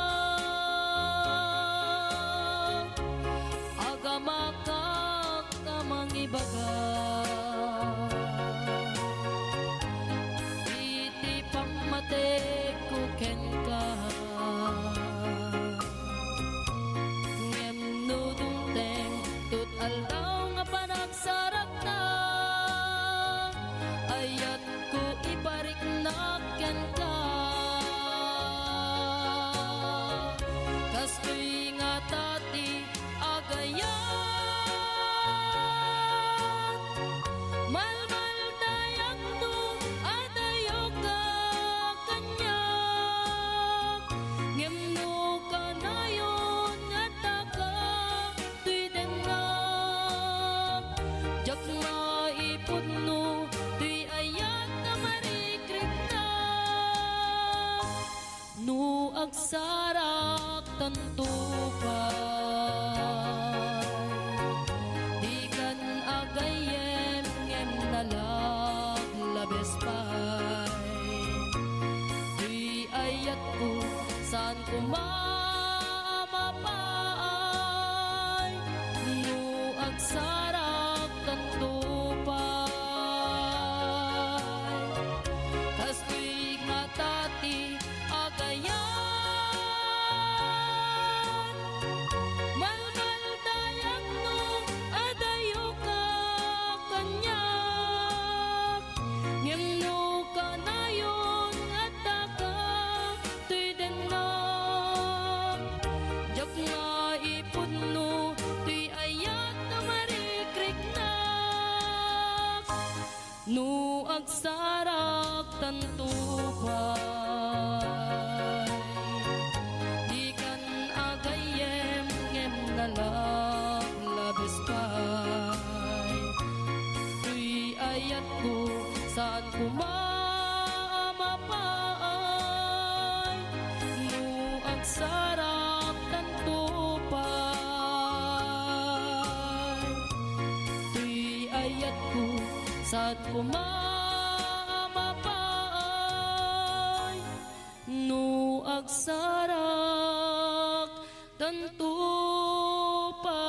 Agamakak a mangibaga iti pammatekko kenka. Ngem no dumteng tot aldaw nga panagsarakta, ayatko ipariknak kenka. Kastoy ngata ti agayat. Malmaldayak no adayoka kaniak, ngem no kanayon nga addaka toy dennak, diak maipudno toy ayat a marikriknak. No agsarak tanto pay, dikan agayyem ngem nalaglabes pay. Toy ayatko, saan koma a mapaay. No agsarak tanto pay, kastoy ngata ti agayat. Malmaldayak no adayoka kaniak, ngem no kanayon nga addaka toy dennak, diak maipudno toy ayat a marikriknak. No agsarak tanto pay, dikan agayyem ngem nalaglabes pay. Toy ayatko, saan koma a mapaay. No agsarak tanto pay, toy ayatko, saan koma a mapaay. No agsarak tanto pay.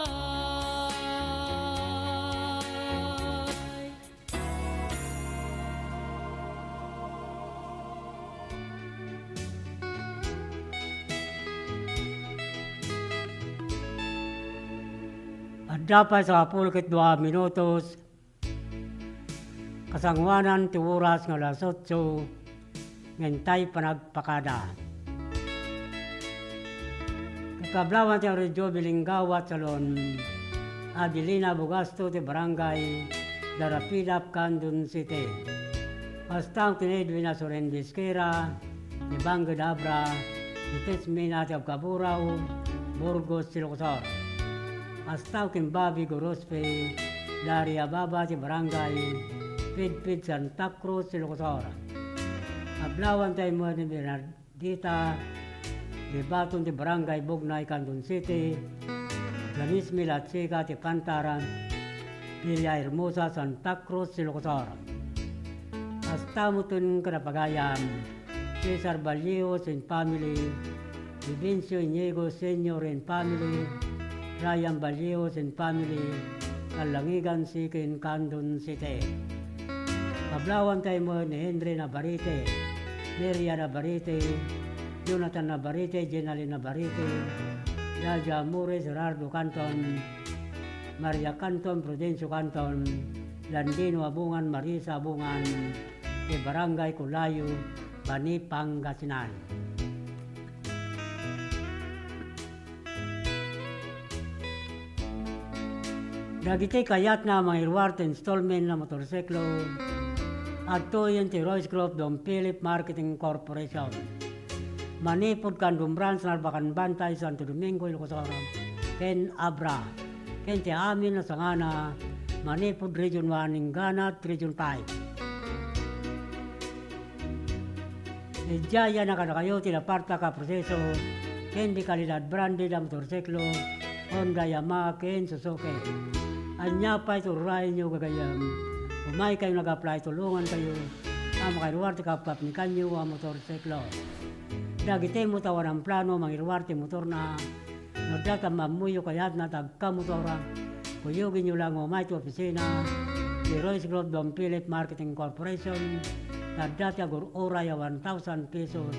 Adda pay sangapulo ket dua minutos, kasangoanan ti oras nga alas otso, ngem tay panagpakada. Kakablawan ti Radio Bilingawa Salon, Adelina Bugasto ti Barangay Darapidap, Candon City. Kasta ken Edwin Asoren Bisquera, ti Bangked Abra, ti Tesmina ti Abkaburao, Burgos, Ilocos Sur. Kasta ken Bobby Gorospe, Daria Baba ti Barangay Pidpid, Santa Cruz, Ilocos Sur. Kablawan tayo mo ni Bernardita Libaton ti Barangay Bugnay, Candon City, Lamis Milatsiga ti Pantaran, Villahermosa, Santa Cruz, Ilocos Sur. Kasta met ken kadagiti pagayam, Cesar Ballios and family, Vivencio Inigo Senior and family, Ryan Ballios and family, Kalangigan Siking, Candon City. Kablawan tayo mo ni Henry Navarrete, Neria Navarrete, Jonathan Navarrete, Jenalyn Navarrete, Jaja Mores, Gerardo Canton, Maria Canton, Prudencio Canton, Landino Abungan, Marisa Abungan, ti Barangay Culayo, Bani, Pangasinan. Dagiti kayatna a mangiruar ti installment a motorsiklo, adtoyen ti Royce Group Don Philip Marketing Corporation. Manipud Candon Branch, Narbacan Bantay, Santo Domingo, Ilocos Sur, ken Abra, ken ti amin a sangana, manipud Region one, inggana Region five. Idiay a kadakayo ti napartak a proseso ken di kalidad branded a motorsiklo, Honda, Yamaha, ken Suzuki. Ania pay ti uray-uray nyo gagayyem? Umaykayo nag-apply, tulongankayo a makairuar ti kapkapnikanyo a motorsiklo. Dagiti met a awan plano mangiruar ti motorna, no adda ti ammoyo kayatna ti agkamotor, kuyogenyo la nga umay ti opisina ti Royce Group Don Philip Marketing Corporation, ta adda ti agur-uray a one thousand pesos,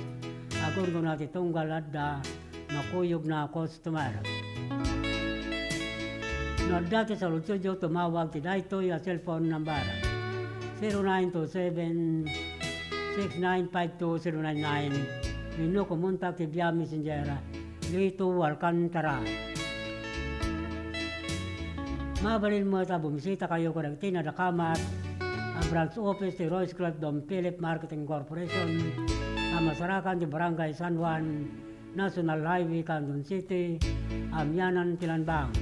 agunggona ti tunggal adda, makuyogna a customer. No adda ti saludsodyo, tumawag ti daytoy a cellphone number, zero nine two seven, six nine five two zero nine nine, wenno kumontak ti via messenger, Lito Alcantara. Mabalin met a bumisitakayo kadagiti nadakamat a branch office ti Royce Group Don Philip Marketing Corporation a masarakan ti Barangay San Juan, National Highway, Candon City, amianan ti Lanbang.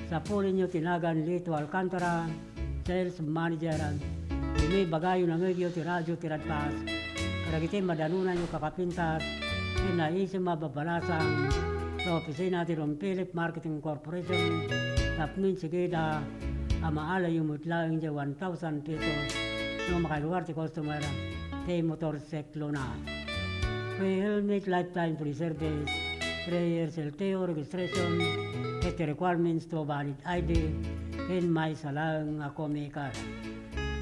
Sapulenyo ti nagan Lito Alcantara, Sales Manager. Wenno ibagayo nangegyo ti radio ti Radpas kadagiti madanonanyo kakapintas ken naisim a babalasang ta opisina ti Don Philip Marketing Corporation tapno insigida a maalayo met laeng diay one thousand pesos no makairuar ti customer ti motorsiklona. Free helmet, lifetime free service, three years L T O registration, ket ti requirements to valid I D, ken maysa laeng a co-maker.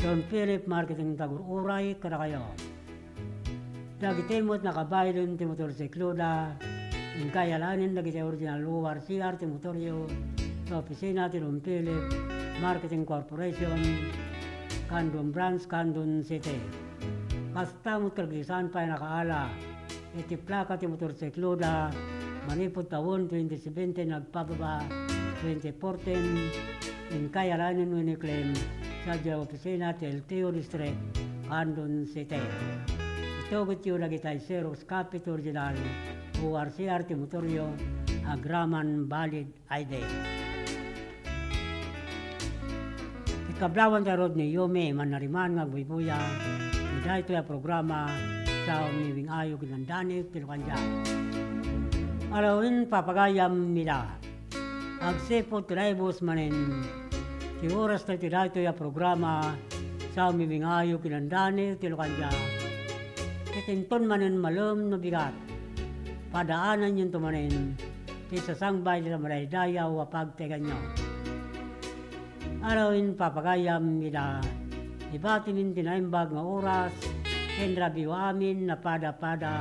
Don Philip Marketing ti agur-uray kadakayo. Dagiti met nakabaylen ti motorsikloda, inkay alaenen dagiti original O R C R ti motoryo ta opisina ti Don Philip Marketing Corporation, Candon Branch, Candon City. Kasta met kadagiti saan pay nakaala iti plaka ti motorsikloda manipud tawen twenty seventeen agpababa twenty fourteen, inkay alaenen wenno i-claim sadiay opisina ti L T O District, Candon City. Itugetyo dagiti Xerox copy ti original O R C R ti motoryo agraman valid I D. Iti kablawan ti Rodney Yome, mannariman nga agbuybuya iti daytoy a programa, Sao Miwing Ayo ken Dandanek ti Lukandia. Alawen papagayam ida. Agsipud ti naibus manen ti oras ta iti daytoy a programa, Sao Miwing Ayo ken Dandanek ti Lukandia. Iti inton manen malem no bigat, padaananyonto manen ti sasangbay ti madaydayaw a pagteganyo. Alawen papagayam ida, ibatimin ti naimbag nga oras ken rabii amin a pada-pada.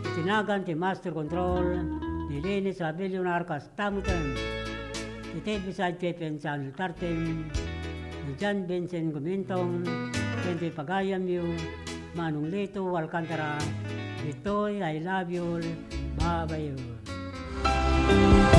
Iti nagan ti Master Control, ni Dennis Abilionar, kasta met ti T V side T P N Channel thirteen, ni John Vincent Gumintong, ken ti pagayamyo, Manong Lito Alcantara, ditoy I love you all, babayo.